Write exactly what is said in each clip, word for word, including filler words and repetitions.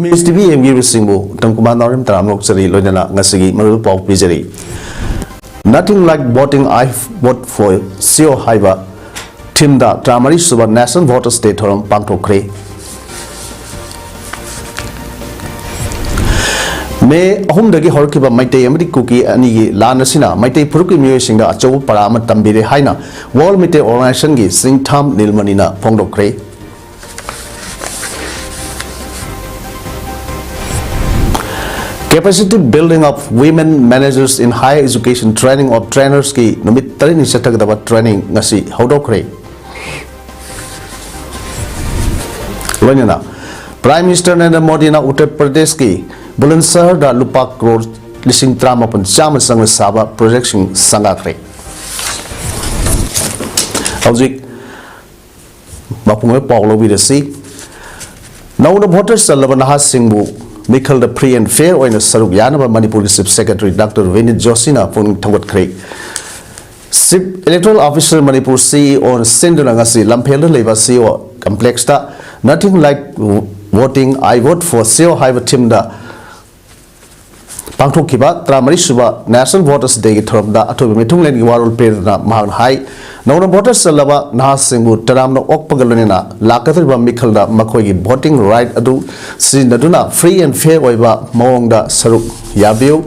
ꯄꯤ S T V ꯌꯦꯡꯕꯤꯕꯁꯤꯡꯕꯨ ꯎꯇꯝ ꯀꯨꯃꯥꯔ ꯅꯥꯎꯔꯦꯝ ꯇꯔꯥꯝꯅ ꯑꯣꯛꯆꯔꯤ, ꯂꯣꯏꯅꯅ ꯉꯁꯤꯒꯤ ꯃꯔꯨ ꯄꯥꯎ ꯄꯤꯖꯔꯤ꯫ Nothing like voting, I vote for sure ꯍꯥꯏꯕ ꯊꯤꯝꯗ ꯇꯔꯥꯃꯔꯤ ꯁꯨꯕ National Voters Day ꯊꯧꯔꯝ ꯄꯥꯡꯊꯣꯛꯈ꯭ꯔꯦ꯫ ꯃꯦ ꯑꯍꯨꯝꯗꯒꯤ ꯍꯧꯔꯛꯈꯤꯕ ꯃꯩꯇꯩ ꯑꯃꯗꯤ ꯀꯨꯀꯤ ꯑꯅꯤꯒꯤ ꯂꯥꯟ ꯑꯁꯤꯅ ꯃꯩꯇꯩ ꯐꯨꯔꯨꯞꯀꯤ ꯃꯤꯑꯣꯏꯁꯤꯡꯗ ꯑꯆꯧꯕ ꯄꯔꯥ ꯑꯃ ꯇꯝꯕꯤꯔꯦ ꯍꯥꯏꯅ World Meitei Organization ꯒꯤ ꯆꯤꯡꯊꯥꯝ ꯅꯤꯜꯃꯅꯤꯅ ꯐꯣꯡꯗꯣꯛꯈ꯭ꯔꯦ꯫ Capacity Building of Women Managers in Higher Education, Training of Trainers ꯀꯤ ꯅꯨꯃꯤꯠ ꯇꯔꯦꯠꯅꯤ ꯆꯠꯊꯒꯗꯕ training ꯉꯁꯤ ꯍꯧꯗꯣꯛꯈ꯭ꯔꯦ꯫ ꯂꯣꯏꯅꯅ Prime Minister ꯅꯔꯦꯟꯗ꯭ꯔ ꯃꯣꯗꯤꯅ ꯎꯠꯇꯔ ꯄ꯭ꯔꯗꯦꯁꯀꯤ ꯕꯨꯂꯟꯁꯍꯔꯗ ꯂꯨꯄꯥ ꯀ꯭ꯔꯣꯔ ꯂꯤꯁꯤꯡ ꯇꯔꯥꯃꯥꯄꯜ ꯆꯥꯝꯃ ꯆꯪꯅ ꯁꯥꯕ project ꯁꯤꯡ ꯁꯪꯒꯥꯈ꯭ꯔꯦ꯫ ꯍꯧꯖꯤꯛ ꯃꯄꯨꯡ ꯑꯣꯏꯕ ꯄꯥꯎ ꯂꯧꯕꯤꯔꯁꯤ꯫ ꯅꯧꯅ voter ꯆꯜꯂꯕ ꯅꯍꯥꯁꯤꯡꯕꯨ ꯃꯤꯈꯜꯗ free and fair ꯑꯣꯏꯅ ꯁꯔꯨꯛ ꯌꯥꯅꯕ ꯃꯅꯤꯄꯨꯔꯒꯤ Chief Secretary Doctor ꯚꯤꯅꯤꯠ ꯖꯣꯁꯤꯅ ꯄꯨꯛꯅꯤꯡ ꯊꯧꯒꯠꯈ꯭ꯔꯦ꯫ Chief Electoral Officer Manipur, C E O ꯅ ꯁꯤꯟꯗꯨꯅ ꯉꯁꯤ ꯂꯝꯐꯦꯜꯗ ꯂꯩꯕ C E O Complex ꯇ Nothing like voting, I vote for sure ꯍꯥꯏꯕ ꯊꯤꯝꯗ ꯄꯥꯡꯊꯣꯛꯈꯤꯕ ꯇꯔꯥꯃꯔꯤ ꯁꯨꯕ National Voters Day ꯒꯤ ꯊꯧꯔꯝꯗ ꯑꯊꯣꯏꯕ ꯃꯤꯊꯨꯡꯂꯦꯟꯒꯤ ꯋꯥꯔꯣꯜ ꯄꯤꯔꯗꯨꯅ ꯃꯍꯥꯛꯅ ꯍꯥꯏ, ꯅꯧꯅ voter ꯆꯜꯂꯕ ꯅꯍꯥꯁꯤꯡꯕꯨ ꯇꯔꯥꯝꯅ ꯑꯣꯛꯄꯒ ꯂꯣꯏꯅꯅ ꯂꯥꯛꯀꯗꯧꯔꯤꯕ ꯃꯤꯈꯜꯗ ꯃꯈꯣꯏꯒꯤ voting right ꯑꯗꯨ ꯁꯤꯖꯤꯟꯅꯗꯨꯅ free and fair ꯑꯣꯏꯕ ꯃꯑꯣꯡꯗ ꯁꯔꯨꯛ ꯌꯥꯕꯤꯌꯨ꯫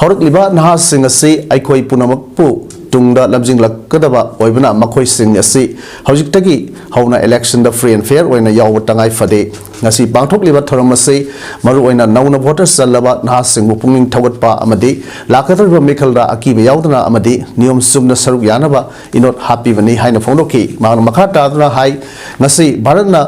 ꯍꯧꯔꯛꯂꯤꯕ ꯅꯍꯥꯁꯤꯡ ꯑꯁꯤ ꯑꯩꯈꯣꯏ ꯄꯨꯝꯅꯃꯛꯄꯨ ꯇꯨꯡꯗ ꯂꯝꯖꯤꯡꯂꯛꯀꯗꯕ ꯑꯣꯏꯕꯅ ꯃꯈꯣꯏꯁꯤꯡ ꯑꯁꯤ ꯍꯧꯖꯤꯛꯇꯒꯤ ꯍꯧꯅ election the free and fair ꯑꯣꯏꯅ ꯌꯥꯎꯕ ꯇꯉꯥꯏ ꯐꯗꯦ꯫ ꯉꯁꯤ ꯄꯥꯡꯊꯣꯛꯂꯤꯕ ꯊꯧꯔꯝ ꯑꯁꯤ ꯃꯔꯨꯑꯣꯏꯅ ꯅꯧꯅ voter ꯆꯜꯂꯕ ꯅꯍꯥꯁꯤꯡꯕꯨ ꯄꯨꯛꯅꯤꯡ ꯊꯧꯒꯠꯄ ꯑꯃꯗꯤ ꯂꯥꯛꯀꯗꯧꯔꯤꯕ ꯃꯤꯈꯜꯗ ꯑꯀꯤꯕ ꯌꯥꯎꯗꯅ ꯑꯃꯗꯤ ꯅꯤꯌꯣꯝ ꯆꯨꯝꯅ ꯁꯔꯨꯛ ꯌꯥꯅꯕ ꯏꯅꯣꯠ ꯍꯥꯞꯄꯤꯕꯅꯤ ꯍꯥꯏꯅ ꯐꯣꯡꯗꯣꯛꯈꯤ꯫ ꯃꯍꯥꯛꯅ ꯃꯈꯥ ꯇꯥꯗꯨꯅ ꯍꯥꯏ, ꯉꯁꯤ ꯚꯥꯔꯠꯅ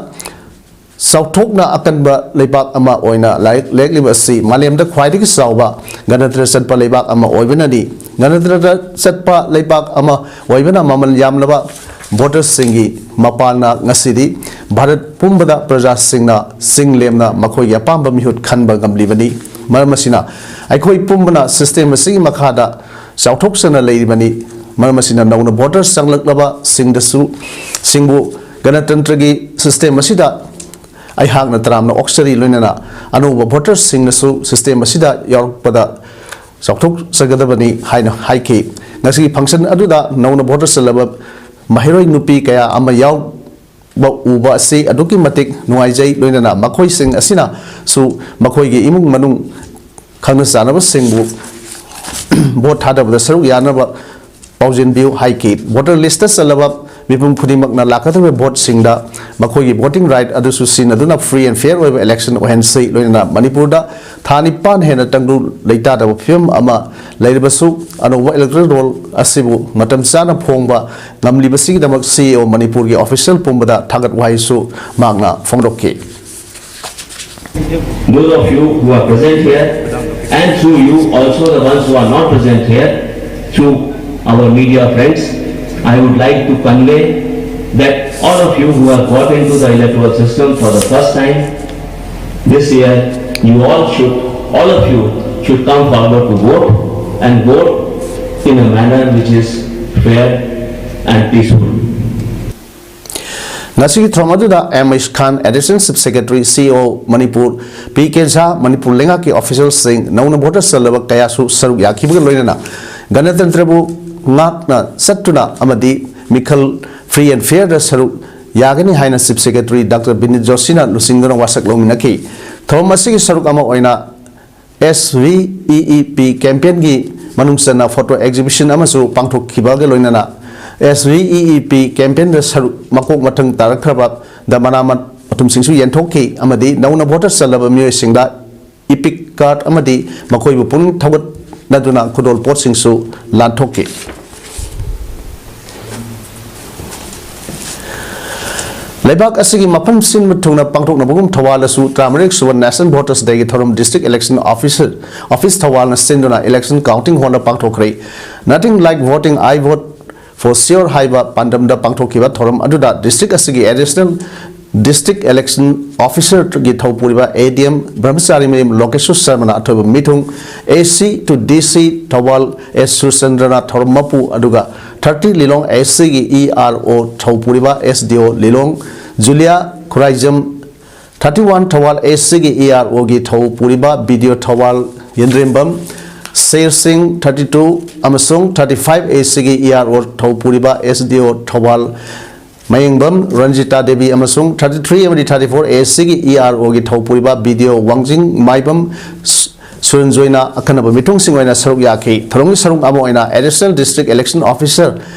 ꯆꯥꯎꯊꯣꯛꯅ ꯑꯀꯟꯕ ꯂꯩꯕꯥꯛ ꯑꯃ ꯑꯣꯏꯅ ꯂꯥꯏ-, ꯂꯩꯔꯛꯂꯤꯕ ꯑꯁꯤ ꯃꯥꯂꯦꯝꯗ ꯈ꯭ꯋꯥꯏꯗꯒꯤ ꯆꯥꯎꯕ ꯒꯅꯇꯟꯇ꯭ꯔ ꯆꯠꯄ ꯂꯩꯕꯥꯛ ꯑꯃ ꯑꯣꯏꯕꯅꯅꯤ꯫ ꯒꯅꯇꯟꯇ꯭ꯔ ꯆꯠꯄ ꯂꯩꯕꯥꯛ ꯑꯃ ꯑꯣꯏꯕꯅ ꯃꯃꯜ ꯌꯥꯝꯂꯕ voter ꯁꯤꯡꯒꯤ ꯃꯄꯥꯜꯅ ꯉꯁꯤꯗꯤ ꯚꯥꯔꯠ ꯄꯨꯝꯕꯗ ꯄ꯭ꯔꯖꯥꯁꯤꯡꯅ ꯆꯤꯡ ꯂꯦꯝꯅ ꯃꯈꯣꯏꯒꯤ ꯑꯄꯥꯝꯕ ꯃꯤꯍꯨꯠ ꯈꯟꯕ ꯉꯝꯂꯤꯕꯅꯤ꯫ ꯃꯔꯝ ꯑꯁꯤꯅ ꯑꯩꯈꯣꯏ ꯄꯨꯝꯕꯅ system ꯑꯁꯤꯒꯤ ꯃꯈꯥꯗ ꯆꯥꯎꯊꯣꯛꯆꯅ ꯂꯩꯔꯤꯕꯅꯤ꯫ ꯃꯔꯝ ꯑꯁꯤꯅ ꯅꯧꯅ voter ꯆꯪꯂꯛꯂꯕ ꯁꯤꯡꯗꯁꯨ, ꯁꯤꯡꯕꯨ ꯒꯅꯇꯟꯇ꯭ꯔꯒꯤ system ꯑꯁꯤꯗ ꯑꯩꯍꯥꯛꯅ ꯇꯔꯥꯝꯅ ꯑꯣꯛꯆꯔꯤ, ꯂꯣꯏꯅꯅ ꯑꯅꯧꯕ ꯚꯣꯇꯔꯁꯤꯡꯅꯁꯨ ꯁꯤꯁꯇꯦꯝ ꯑꯁꯤꯗ ꯌꯥꯎꯔꯛꯄꯗ ꯆꯥꯎꯊꯣꯛꯆꯒꯗꯕꯅꯤ ꯍꯥꯏꯅ ꯍꯥꯏꯈꯤ꯫ ꯉꯁꯤꯒꯤ ꯐꯪꯁꯟ ꯑꯗꯨꯗ ꯅꯧꯅ ꯚꯣꯇꯔ ꯆꯜꯂꯕ ꯃꯍꯩꯔꯣꯏ ꯅꯨꯄꯤ ꯀꯌꯥ ꯑꯃ ꯌꯥꯎꯕ ꯎꯕ ꯑꯁꯤ ꯑꯗꯨꯛꯀꯤ ꯃꯇꯤꯛ ꯅꯨꯡꯉꯥꯏꯖꯩ, ꯂꯣꯏꯅꯅ ꯃꯈꯣꯏꯁꯤꯡ ꯑꯁꯤꯅꯁꯨ ꯃꯈꯣꯏꯒꯤ ꯏꯃꯨꯡ ꯃꯅꯨꯡ ꯈꯪꯅ ꯆꯥꯟꯅꯕꯁꯤꯡꯕꯨ ꯚꯣꯠ ꯊꯥꯗꯕꯗ ꯁꯔꯨꯛ ꯌꯥꯅꯕ ꯄꯥꯎꯖꯦꯟꯕꯤꯌꯨ ꯍꯥꯏꯈꯤ꯫ ꯚꯣꯇꯔ ꯂꯤꯁꯇ ꯆꯜꯂꯕ ꯃꯤꯄꯨꯝ ꯈꯨꯗꯤꯡꯃꯛꯅ ꯂꯥꯛꯀꯗꯧꯔꯤꯕ ꯚꯣꯠꯁꯤꯡꯗ ꯃꯈꯣꯏꯒꯤ ꯚꯣꯇꯤꯡ ꯔꯥꯏꯠ ꯑꯗꯨꯁꯨ ꯁꯤꯖꯤꯟꯅꯗꯨꯅ free and fair ꯑꯣꯏꯕ election ꯑꯣꯏꯍꯟꯁꯤ, ꯂꯣꯏꯅꯅ ꯃꯅꯤꯄꯨꯔꯗ ꯊꯥ ꯅꯤꯄꯥꯟ ꯍꯦꯟꯅ ꯇꯪꯗꯨ ꯂꯩꯇꯥꯗꯕ ꯐꯤꯕꯝ ꯑꯃ ꯂꯩꯔꯕꯁꯨ ꯑꯅꯧꯕ electoral roll ꯑꯁꯤꯕꯨ ꯃꯇꯝ ꯆꯥꯅ ꯐꯣꯡꯕ ꯉꯝꯂꯤꯕꯁꯤꯒꯤꯗꯃꯛ CEO ꯃꯅꯤꯄꯨꯔꯒꯤ official ꯄꯨꯝꯕꯗ ꯊꯥꯒꯠ ꯋꯥꯍꯩꯁꯨ ꯃꯍꯥꯛꯅ ꯐꯣꯡꯗꯣꯛꯈꯤ꯫ Those of you who are present here, and through you also the ones who are not present here, through our media friends, I would like to convey that all of you who have got into the electoral system for the first time this year, you all should, all of you should come forward to vote and vote in a manner which is fair and peaceful. ꯉꯁꯤꯒꯤ ꯊꯧꯔꯝ ꯑꯗꯨꯗ M Ishkhan, Additional Chief Secretary, CEO Manipur, P K Jha, Manipur ꯂꯩꯉꯥꯛꯀꯤ officialꯁꯤꯡ, ꯅꯧꯅ voter ꯆꯜꯂꯕ ꯀꯌꯥꯁꯨ ꯁꯔꯨꯛ ꯌꯥꯈꯤꯕꯒ ꯂꯣꯏꯅꯅ ꯒꯅꯇꯟꯇ꯭ꯔꯕꯨ ꯉꯥꯛꯅ ꯆꯠꯇꯨꯅ ꯑꯃꯗꯤ ꯃꯤꯈꯜ free and fairꯗ ꯁꯔꯨꯛ ꯌꯥꯒꯅꯤ ꯍꯥꯏꯅ Chief Secretary Doctor Binit Joshina ꯂꯨꯆꯤꯡꯗꯨꯅ ꯋꯥꯁꯛ ꯂꯧꯃꯤꯟꯅꯈꯤ꯫ ꯊꯧꯔꯝ ꯑꯁꯤꯒꯤ ꯁꯔꯨꯛ ꯑꯃ ꯑꯣꯏꯅ SVEEP campaignꯒꯤ ꯃꯅꯨꯡ ꯆꯟꯅ photo exhibition ꯑꯃꯁꯨ ꯄꯥꯡꯊꯣꯛꯈꯤꯕꯒ ꯂꯣꯏꯅꯅ SVEEP campaignꯗ ꯁꯔꯨꯛ ꯃꯀꯣꯛ ꯃꯊꯪ ꯇꯥꯔꯛꯈ꯭ꯔꯕꯗ ꯃꯅꯥ ꯃꯊꯨꯝꯁꯤꯡꯁꯨ ꯌꯦꯟꯊꯣꯛꯈꯤ ꯑꯃꯗꯤ ꯅꯧꯅ ꯚꯣꯇꯔ ꯆꯜꯂꯕ ꯃꯤꯑꯣꯏꯁꯤꯡꯗ epic card ꯑꯃꯗꯤ ꯃꯈꯣꯏꯕꯨ ꯄꯨꯛꯅꯤꯡ ꯊꯧꯒꯠꯅꯗꯨꯅ ꯈꯨꯗꯣꯜ ꯄꯣꯠꯁꯤꯡꯁꯨ ꯂꯥꯟꯊꯣꯛꯈꯤ꯫ ꯂꯩꯕꯥꯛ ꯑꯁꯤꯒꯤ ꯃꯐꯝ ꯁꯤꯟꯕ ꯊꯨꯡꯅ ꯄꯥꯡꯊꯣꯛꯅꯕꯒꯨꯝ ꯊꯧꯕꯥꯜꯗꯁꯨ ꯇꯔꯥꯃꯔꯤꯁꯨꯕ National Voters Dayꯒꯤ ꯊꯧꯔꯝ District Election Officer, Office ꯊꯧꯕꯥꯜꯅ ꯁꯤꯟꯗꯨꯅ election counting hallꯗ ꯄꯥꯡꯊꯣꯛꯈ꯭ꯔꯦ꯫ Nothing like voting, I vote for sure ꯍꯥꯏꯕ ꯄꯥꯟꯗꯝꯗ ꯄꯥꯡꯊꯣꯛꯈꯤꯕ ꯊꯧꯔꯝ ꯑꯗꯨꯗ district ꯑꯁꯤꯒꯤ Additional District Election Officerꯒꯤ ꯊꯧꯄꯨꯔꯤꯕ ADM ꯕ꯭ꯔꯍ꯭ꯃꯆꯥꯔꯤꯃꯌꯨꯝ ꯂꯣꯀꯦꯁꯣꯔ ꯁꯔꯃꯅ ꯑꯊꯣꯏꯕ ꯃꯤꯊꯨꯡ, AC to DC Thoubal S ꯁꯨꯔꯆꯟꯗ꯭ꯔꯅ ꯊꯧꯔꯝ ꯃꯄꯨ, ꯑꯗꯨꯒ thirty ꯂꯤꯂꯣꯡ ACꯒꯤ ERO ꯊꯧꯄꯨꯔꯤꯕ SDO ꯂꯤꯂꯣꯡ ꯖꯨꯂꯤꯌꯥ ꯈꯨꯔꯥꯏꯖꯝ ꯊꯥꯔꯇꯤ ꯋꯥꯟ ꯊꯧꯕꯥꯜ ꯑꯦꯁ ꯁꯤꯒꯤ ꯏ ꯑꯥꯔ ꯑꯣꯒꯤ ꯊꯧ ꯄꯨꯔꯤꯕ ꯕꯤ ꯗꯤ ꯑꯣ ꯊꯧꯕꯥꯜ ꯌꯦꯟꯗ꯭ꯔꯦꯝꯕꯝ ꯁꯦꯔ ꯁꯤꯡ, ꯊꯥꯔꯇꯤ ꯇꯨ ꯑꯃꯁꯨꯡ ꯊꯥꯔꯇꯤ ꯐꯥꯏꯚ ꯑꯦ ꯁꯤꯒꯤ ꯏ ꯑꯥꯔ ꯑꯣ ꯊꯧ ꯄꯨꯔꯤꯕ ꯑꯦꯁ ꯗꯤ ꯑꯣ ꯊꯧꯕꯥꯜ ꯃꯌꯦꯡꯕꯝ ꯔꯟꯖꯤꯇꯥ ꯗꯦꯕꯤ ꯑꯃꯁꯨꯡ ꯊꯥꯔꯇꯤ ꯊ꯭ꯔꯤ ꯑꯃꯗꯤ ꯊꯥꯔꯇꯤ ꯐꯣꯔ ꯑꯦ ꯁꯤꯒꯤ ꯏ ꯑꯥꯔ ꯑꯣꯒꯤ ꯊꯧ ꯄꯨꯔꯤꯕ ꯕꯤ ꯗꯤ ꯑꯣ ꯋꯥꯡꯖꯤꯡ ꯃꯥꯏꯕꯝ ꯁꯨ-, ꯁꯨꯔꯟꯖꯣꯏꯅ ꯑꯈꯟꯅꯕ ꯃꯤꯊꯨꯡꯁꯤꯡ ꯑꯣꯏꯅ ꯁꯔꯨꯛ ꯌꯥꯈꯤ꯫ ꯊꯧꯔꯝꯒꯤ ꯁꯔꯨꯛ ꯑꯃ ꯑꯣꯏꯅ Additional District Election Officer,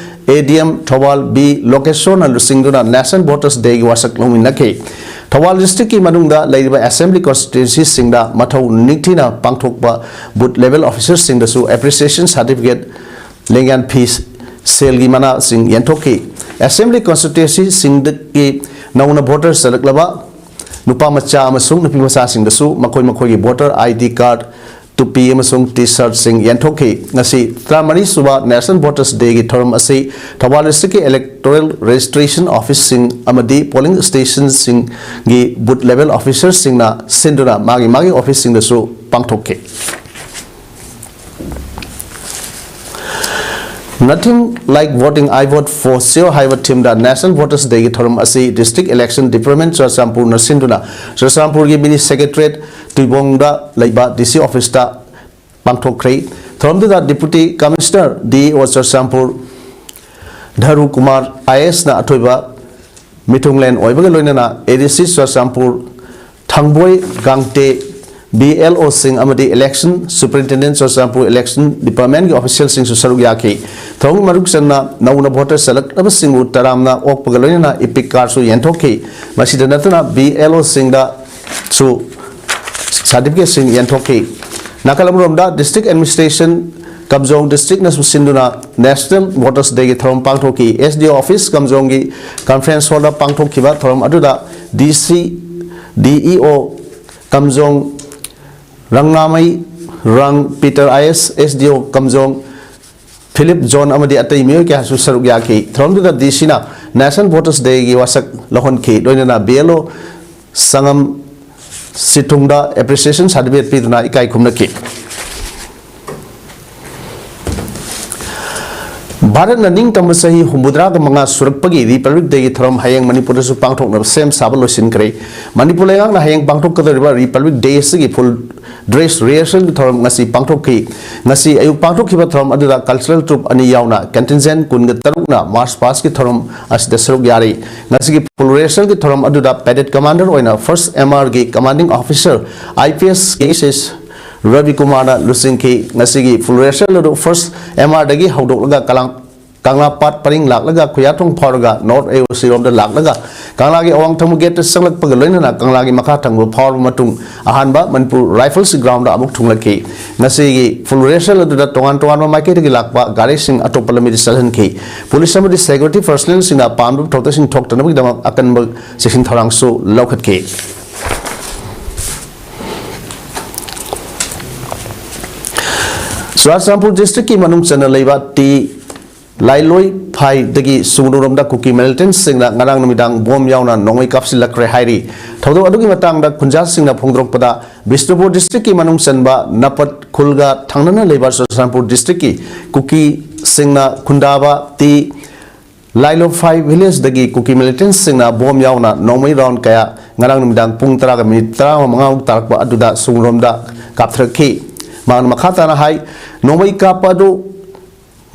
A D M, Thoubal B ꯂꯣꯀꯦꯁꯣꯔꯅ ꯂꯨꯆꯤꯡꯗꯨꯅ National Voters Dayꯒꯤ ꯋꯥꯁꯛ ꯂꯧꯃꯤꯟꯅꯈꯤ꯫ ꯊꯧꯕꯥꯜ districtꯀꯤ ꯃꯅꯨꯡꯗ ꯂꯩꯔꯤꯕ assembly constituencyꯁꯤꯡꯗ ꯃꯊꯧ ꯅꯤꯡꯊꯤꯅ ꯄꯥꯡꯊꯣꯛꯄ booth level officerꯁꯤꯡꯗꯁꯨ appreciation certificate, ꯂꯦꯡꯌꯥꯟ ꯐꯤ, ꯁꯦꯜꯒꯤ ꯃꯅꯥꯁꯤꯡ ꯌꯦꯟꯊꯣꯛꯈꯤ꯫ Assembly constituencyꯁꯤꯡꯗꯒꯤ ꯅꯧꯅ voter ꯆꯜꯂꯛꯂꯕ ꯅꯨꯄꯥ ꯃꯆꯥ ꯑꯃꯁꯨꯡ ꯅꯨꯄꯤ ꯃꯆꯥꯁꯤꯡꯗꯁꯨ ꯃꯈꯣꯏ ꯃꯈꯣꯏꯒꯤ voter I D card, ꯇꯨꯄꯤ ꯑꯃꯁꯨꯡ T-shirtꯁꯤꯡ ꯌꯦꯟꯊꯣꯛꯈꯤ꯫ ꯉꯁꯤ ꯇꯔꯥꯃꯔꯤ ꯁꯨꯕ National Voters Dayꯒꯤ ꯊꯧꯔꯝ ꯑꯁꯤ ꯊꯧꯕꯥꯜ districtꯀꯤ electoral registrationꯁꯤꯡ ꯑꯃꯗꯤ polling stationꯁꯤꯡꯒꯤ booth level officerꯁꯤꯡꯅ ꯁꯤꯟꯗꯨꯅ ꯃꯥꯒꯤ ꯃꯥꯒꯤ officeꯁꯤꯡꯗꯁꯨ ꯄꯥꯡꯊꯣꯛꯈꯤ꯫ Nothing like voting, I vote for sure ꯍꯥꯏꯕ themeꯗ National Voters Dayꯒꯤ ꯊꯧꯔꯝ ꯑꯁꯤ District Election Department ꯆꯨꯔꯆꯥꯟꯄꯨꯔꯅ ꯁꯤꯟꯗꯨꯅ ꯆꯨꯔꯆꯥꯟꯄꯨꯔꯒꯤ mini secretariat ꯇꯨꯏꯕꯣꯡꯗ ꯂꯩꯕ D C officeꯇ ꯄꯥꯡꯊꯣꯛꯈ꯭ꯔꯦ꯫ ꯊꯧꯔꯝꯗꯨꯗ Deputy Commissioner D E O Churachandpur ꯙꯔꯨ Kumar I A Sꯅ ꯑꯊꯣꯏꯕ ꯃꯤꯊꯨꯡꯂꯦꯟ ꯑꯣꯏꯕꯒ ꯂꯣꯏꯅꯅ A D C Churachandpur ꯊꯥꯡꯕꯣꯏ ꯒꯥꯡꯇꯦ, B L O ꯁꯤꯡ ꯑꯃꯗꯤ Election Superintendent ꯆꯨꯔꯆꯥꯟꯄꯨꯔ Election Departmentꯀꯤ officialꯁꯤꯡꯁꯨ ꯁꯔꯨꯛ ꯌꯥꯈꯤ꯫ ꯊꯧꯔꯝꯒꯤ ꯃꯔꯨꯞ ꯆꯟꯅ ꯅꯧꯅ voter ꯆꯜꯂꯛꯂꯕꯁꯤꯡꯕꯨ ꯇꯔꯥꯝꯅ ꯑꯣꯛꯄꯒ ꯂꯣꯏꯅꯅ epic cardꯁꯨ ꯌꯦꯟꯊꯣꯛꯈꯤ꯫ ꯃꯁꯤꯗ ꯅꯠꯇꯅ B L O ꯁꯤꯡꯗꯁꯨ certificateꯁꯤꯡ ꯌꯦꯟꯊꯣꯛꯈꯤ꯫ ꯅꯥꯀꯜ ꯑꯃꯔꯣꯝꯗ District Administration ꯀꯝꯖꯣꯡ districtꯅꯁꯨ ꯁꯤꯟꯗꯨꯅ National Voters Dayꯒꯤ ꯊꯧꯔꯝ ꯄꯥꯡꯊꯣꯛꯈꯤ꯫ S D O office ꯀꯝꯖꯣꯡꯒꯤ conference hallꯗ ꯄꯥꯡꯊꯣꯛꯈꯤꯕ ꯊꯧꯔꯝ ꯑꯗꯨꯗ D C, D E O ꯀꯝꯖꯣꯡ ꯔꯪꯅꯥꯃꯩ ꯔꯪ, Peter I A S, S D O Kamjong Philip John ꯑꯃꯗꯤ ꯑꯇꯩ ꯃꯤꯑꯣꯏ ꯀꯌꯥꯁꯨ ꯁꯔꯨꯛ ꯌꯥꯈꯤ꯫ ꯊꯧꯔꯝꯗꯨꯗ D Cꯅ National Voters Dayꯒꯤ ꯋꯥꯁꯛ ꯂꯧꯍꯟꯈꯤ꯫ ꯂꯣꯏꯅꯅ B L O ꯁꯪꯉꯝ ꯁꯤꯊꯨꯡꯗ appreciation certificate ꯄꯤꯗꯨꯅ ꯏꯀꯥꯏ ꯈꯨꯝꯅꯈꯤ꯫ ꯚꯥꯔꯠꯅ ꯅꯤꯡꯇꯝꯕ ꯆꯍꯤ ꯍꯨꯝꯐꯨꯇꯔꯥꯒ ꯃꯉꯥ ꯁꯨꯔꯛꯄꯒꯤ Republic Dayꯒꯤ ꯊꯧꯔꯝ ꯍꯌꯦꯡ ꯃꯅꯤꯄꯨꯔꯗꯁꯨ ꯄꯥꯡꯊꯣꯛꯅꯕ ꯁꯦꯝ ꯁꯥꯕ ꯂꯣꯏꯁꯤꯟꯈ꯭ꯔꯦ꯫ ꯃꯅꯤꯄꯨꯔ ꯂꯩꯉꯥꯛꯅ ꯍꯌꯦꯡ ꯄꯥꯡꯊꯣꯛꯀꯗꯧꯔꯤꯕ Republic Day ꯑꯁꯤꯒꯤ full dress rehearsalꯒꯤ ꯊꯧꯔꯝ ꯉꯁꯤ ꯄꯥꯡꯊꯣꯛꯈꯤ꯫ ꯉꯁꯤ ꯑꯌꯨꯛ ꯄꯥꯡꯊꯣꯛꯈꯤꯕ ꯊꯧꯔꯝ ꯑꯗꯨꯗ cultural troupe ꯑꯅꯤ ꯌꯥꯎꯅ contingent ꯀꯨꯟꯒ ꯇꯔꯨꯛꯅ march pastꯀꯤ ꯊꯧꯔꯝ ꯑꯁꯤꯗ ꯁꯔꯨꯛ ꯌꯥꯔꯤ꯫ ꯉꯁꯤꯒꯤ full rehearsalꯒꯤ ꯊꯧꯔꯝ ꯑꯗꯨꯗ Parade Commander ꯑꯣꯏꯅ first M Rꯒꯤ Commanding Officer I P S K S S Ravi ꯀꯨꯃꯥꯔꯅ ꯂꯨꯆꯤꯡꯈꯤ꯫ ꯉꯁꯤꯒꯤ full rehearsal ꯑꯗꯨ first M Rꯗꯒꯤ ꯍꯧꯗꯣꯛꯂꯒ ꯀꯂꯥꯡ ꯀꯪꯂꯥ ꯄꯥꯠ ꯄꯔꯤꯡ ꯂꯥꯛꯂꯒ ꯈꯨꯌꯥꯊꯣꯡ ꯐꯥꯎꯔꯒ North A O Cꯔꯣꯝꯗ ꯂꯥꯛꯂꯒ ꯀꯪꯂꯥꯒꯤ ꯑꯋꯥꯡ ꯊꯪꯕ gateꯇ ꯆꯪꯂꯛꯄꯒ ꯂꯣꯏꯅꯅ ꯀꯪꯂꯥꯒꯤ ꯃꯈꯥ ꯊꯪꯕ ꯐꯥꯎꯔꯕ ꯃꯇꯨꯡ ꯑꯍꯥꯟꯕ ꯃꯅꯤꯄꯨꯔ Rifles groundꯗ ꯑꯃꯨꯛ ꯊꯨꯡꯂꯛꯈꯤ꯫ ꯉꯁꯤꯒꯤ full rehearsal ꯑꯗꯨꯗ ꯇꯣꯉꯥꯟ ꯇꯣꯉꯥꯟꯕ ꯃꯥꯏꯀꯩꯗꯒꯤ ꯂꯥꯛꯄ ꯒꯥꯔꯤꯁꯤꯡ ꯑꯇꯣꯞꯄ ꯂꯝꯕꯤꯗ ꯆꯠꯍꯟꯈꯤ꯫ ꯄꯨꯂꯤꯁ ꯑꯃꯗꯤ security personnelꯁꯤꯡꯅ ꯄꯥꯝꯗꯕ ꯊꯧꯗꯣꯛꯁꯤꯡ ꯊꯣꯛꯇꯅꯕꯒꯤꯗꯃꯛ ꯑꯀꯟꯕ ꯆꯦꯛꯁꯤꯟ ꯊꯧꯔꯥꯡꯁꯨ ꯂꯧꯈꯠꯈꯤ꯫ ꯆꯨꯔꯥꯆꯥꯟꯄꯨꯔ districtꯀꯤ ꯃꯅꯨꯡ ꯆꯟꯅ ꯂꯩꯕ ꯇꯤ ꯂꯥꯏꯂꯣꯏ ꯐꯥꯏꯗꯒꯤ ꯁꯨꯒꯅꯨꯔꯣꯝꯗ ꯀꯨꯀꯤ militantꯁꯤꯡꯅ ꯉꯔꯥꯡ ꯅꯨꯃꯤꯗꯥꯡ bomb ꯌꯥꯎꯅ ꯅꯣꯡꯃꯩ ꯀꯥꯞꯁꯤꯜꯂꯛꯈ꯭ꯔꯦ ꯍꯥꯏꯔꯤ꯫ ꯊꯧꯗꯣꯛ ꯑꯗꯨꯒꯤ ꯃꯇꯥꯡꯗ ꯈꯨꯟꯖꯥꯁꯤꯡꯅ ꯐꯣꯡꯗꯣꯔꯛꯄꯗ, ꯕꯤꯁꯅꯨꯄꯨꯔ districtꯀꯤ ꯃꯅꯨꯡ ꯆꯟꯕ ꯅꯄꯠ ꯈꯨꯜꯒ ꯊꯪꯅꯅ ꯂꯩꯕ ꯆꯨꯔꯆꯥꯟꯄꯨꯔ districtꯀꯤ ꯀꯨꯀꯤꯁꯤꯡꯅ ꯈꯨꯟꯗꯥꯕ ꯇꯤ ꯂꯥꯏꯂꯣꯐꯥꯏ villageꯗꯒꯤ ꯀꯨꯀꯤ militantꯁꯤꯡꯅ bomb ꯌꯥꯎꯅ ꯅꯣꯡꯃꯩ round ꯀꯌꯥ ꯉꯔꯥꯡ ꯅꯨꯃꯤꯗꯥꯡ ꯄꯨꯡ ꯇꯔꯥꯒ minute ꯇꯔꯥꯃꯉꯥꯃꯨꯛ ꯇꯥꯔꯛꯄ ꯑꯗꯨꯗ ꯁꯨꯒꯅꯨꯔꯣꯝꯗ ꯀꯥꯞꯊꯔꯛꯈꯤ꯫ ꯃꯍꯥꯛꯅ ꯃꯈꯥ ꯇꯥꯅ ꯍꯥꯏ, ꯅꯣꯡꯃꯩ ꯀꯥꯞꯄ ꯑꯗꯨ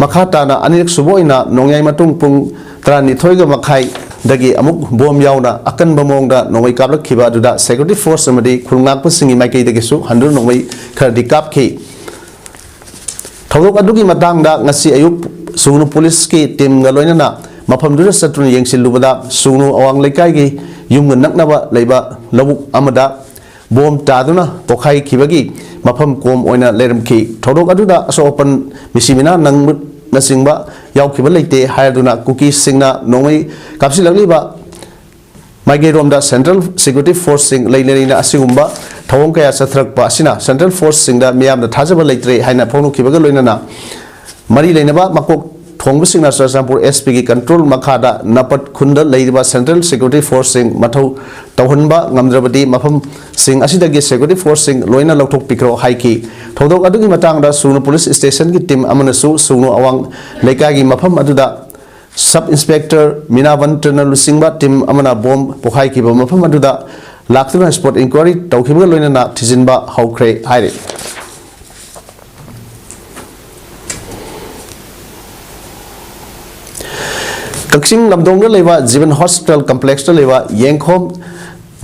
ꯃꯈꯥ ꯇꯥꯅ ꯑꯅꯤꯔꯛ ꯁꯨꯕ ꯑꯣꯏꯅ ꯅꯣꯡꯌꯥꯏ ꯃꯇꯨꯡ ꯄꯨꯡ ꯇꯔꯥꯅꯤꯊꯣꯏꯒ ꯃꯈꯥꯏꯗꯒꯤ ꯑꯃꯨꯛ bomb ꯌꯥꯎꯅ ꯑꯀꯟꯕ ꯃꯑꯣꯡꯗ ꯅꯣꯡꯃꯩ ꯀꯥꯞꯂꯛꯈꯤꯕ ꯑꯗꯨꯗ security force ꯑꯃꯗꯤ ꯈꯨꯜ ꯉꯥꯛꯄꯁꯤꯡꯒꯤ ꯃꯥꯏꯀꯩꯗꯒꯤꯁꯨ ꯍꯟꯗꯨꯅ ꯅꯣꯡꯃꯩ ꯈꯔꯗꯤ ꯀꯥꯞꯈꯤ꯫ ꯊꯧꯗꯣꯛ ꯑꯗꯨꯒꯤ ꯃꯇꯥꯡꯗ ꯉꯁꯤ ꯑꯌꯨꯛ ꯁꯨꯒꯅꯨ ꯄꯨꯂꯤꯁꯀꯤ teamꯒ ꯂꯣꯏꯅꯅ ꯃꯐꯝꯗꯨꯗ ꯆꯠꯇꯨꯅ ꯌꯦꯡꯁꯤꯜꯂꯨꯕꯗ, ꯁꯨꯒꯅꯨ ꯑꯋꯥꯡ ꯂꯩꯀꯥꯏꯒꯤ ꯌꯨꯝꯒ ꯅꯛꯅꯕ ꯂꯩꯕ ꯂꯧꯕꯨꯛ ꯑꯃꯗ bomb ꯇꯥꯗꯨꯅ ꯄꯣꯈꯥꯏꯈꯤꯕꯒꯤ ꯃꯐꯝ ꯀꯣꯝ ꯑꯣꯏꯅ ꯂꯩꯔꯝꯈꯤ꯫ ꯊꯧꯗꯣꯛ ꯑꯗꯨꯗ ꯑꯁꯣꯛ ꯑꯄꯟ, ꯃꯤꯁꯤ ꯃꯤꯅꯥ ꯅꯪꯕꯅꯆꯤꯡꯕ ꯌꯥꯎꯈꯤꯕ ꯂꯩꯇꯦ ꯍꯥꯏꯗꯨꯅ ꯀꯨꯀꯤꯁꯤꯡꯅ ꯅꯣꯡꯃꯩ ꯀꯥꯞꯁꯤꯜꯂꯛꯂꯤꯕ ꯃꯥꯏꯀꯩꯔꯣꯝꯗ central security forceꯁꯤꯡ ꯂꯩꯅ ꯂꯩꯅ ꯑꯁꯤꯒꯨꯝꯕ ꯊꯧꯑꯣꯡ ꯀꯌꯥ ꯆꯠꯊꯔꯛꯄ ꯑꯁꯤꯅ central forceꯁꯤꯡꯗ ꯃꯤꯌꯥꯝꯅ ꯊꯥꯖꯕ ꯂꯩꯇ꯭ꯔꯦ ꯍꯥꯏꯅ ꯐꯣꯡꯗꯣꯛꯈꯤꯕꯒ ꯂꯣꯏꯅꯅ ꯃꯔꯤ ꯂꯩꯅꯕ ꯃꯀꯣꯛ ꯐꯣꯡꯕꯁꯤꯡꯅ ꯆꯨꯔꯆꯥꯟꯄꯨꯔ S P ꯒꯤ control ꯃꯈꯥꯗ ꯅꯄꯠ ꯈꯨꯟꯗ ꯂꯩꯔꯤꯕ central security force ꯁꯤꯡ ꯃꯊꯧ ꯇꯧꯍꯟꯕ ꯉꯝꯗ꯭ꯔꯕꯗꯤ ꯃꯐꯝꯁꯤꯡ ꯑꯁꯤꯗꯒꯤ security force ꯁꯤꯡ ꯂꯣꯏꯅ ꯂꯧꯊꯣꯛꯄꯤꯈ꯭ꯔꯣ ꯍꯥꯏꯈꯤ꯫ ꯊꯧꯗꯣꯛ ꯑꯗꯨꯒꯤ ꯃꯇꯥꯡꯗ ꯁꯨꯒꯅꯨ police station ꯒꯤ team ꯑꯃꯅꯁꯨ ꯁꯨꯒꯅꯨ ꯑꯋꯥꯡ ꯂꯩꯀꯥꯏꯒꯤ ꯃꯐꯝ ꯑꯗꯨꯗ sub inspector ꯃꯤꯅꯥꯕꯟꯇ꯭ꯔꯅ ꯂꯨꯆꯤꯡꯕ team ꯑꯃꯅ bomb ꯄꯣꯈꯥꯏꯈꯤꯕ ꯃꯐꯝ ꯑꯗꯨꯗ ꯂꯥꯛꯇꯨꯅ spot inquiry ꯇꯧꯈꯤꯕꯒ ꯂꯣꯏꯅꯅ ꯊꯤꯖꯤꯟꯕ ꯍꯧꯈ꯭ꯔꯦ ꯍꯥꯏꯔꯤ꯫ ꯀꯛꯆꯤꯡ ꯂꯝꯗꯣꯡꯗ ꯂꯩꯕ ꯖꯤꯕꯟ hospital complex ꯇ ꯂꯩꯕ ꯌꯦꯡꯈꯣꯝ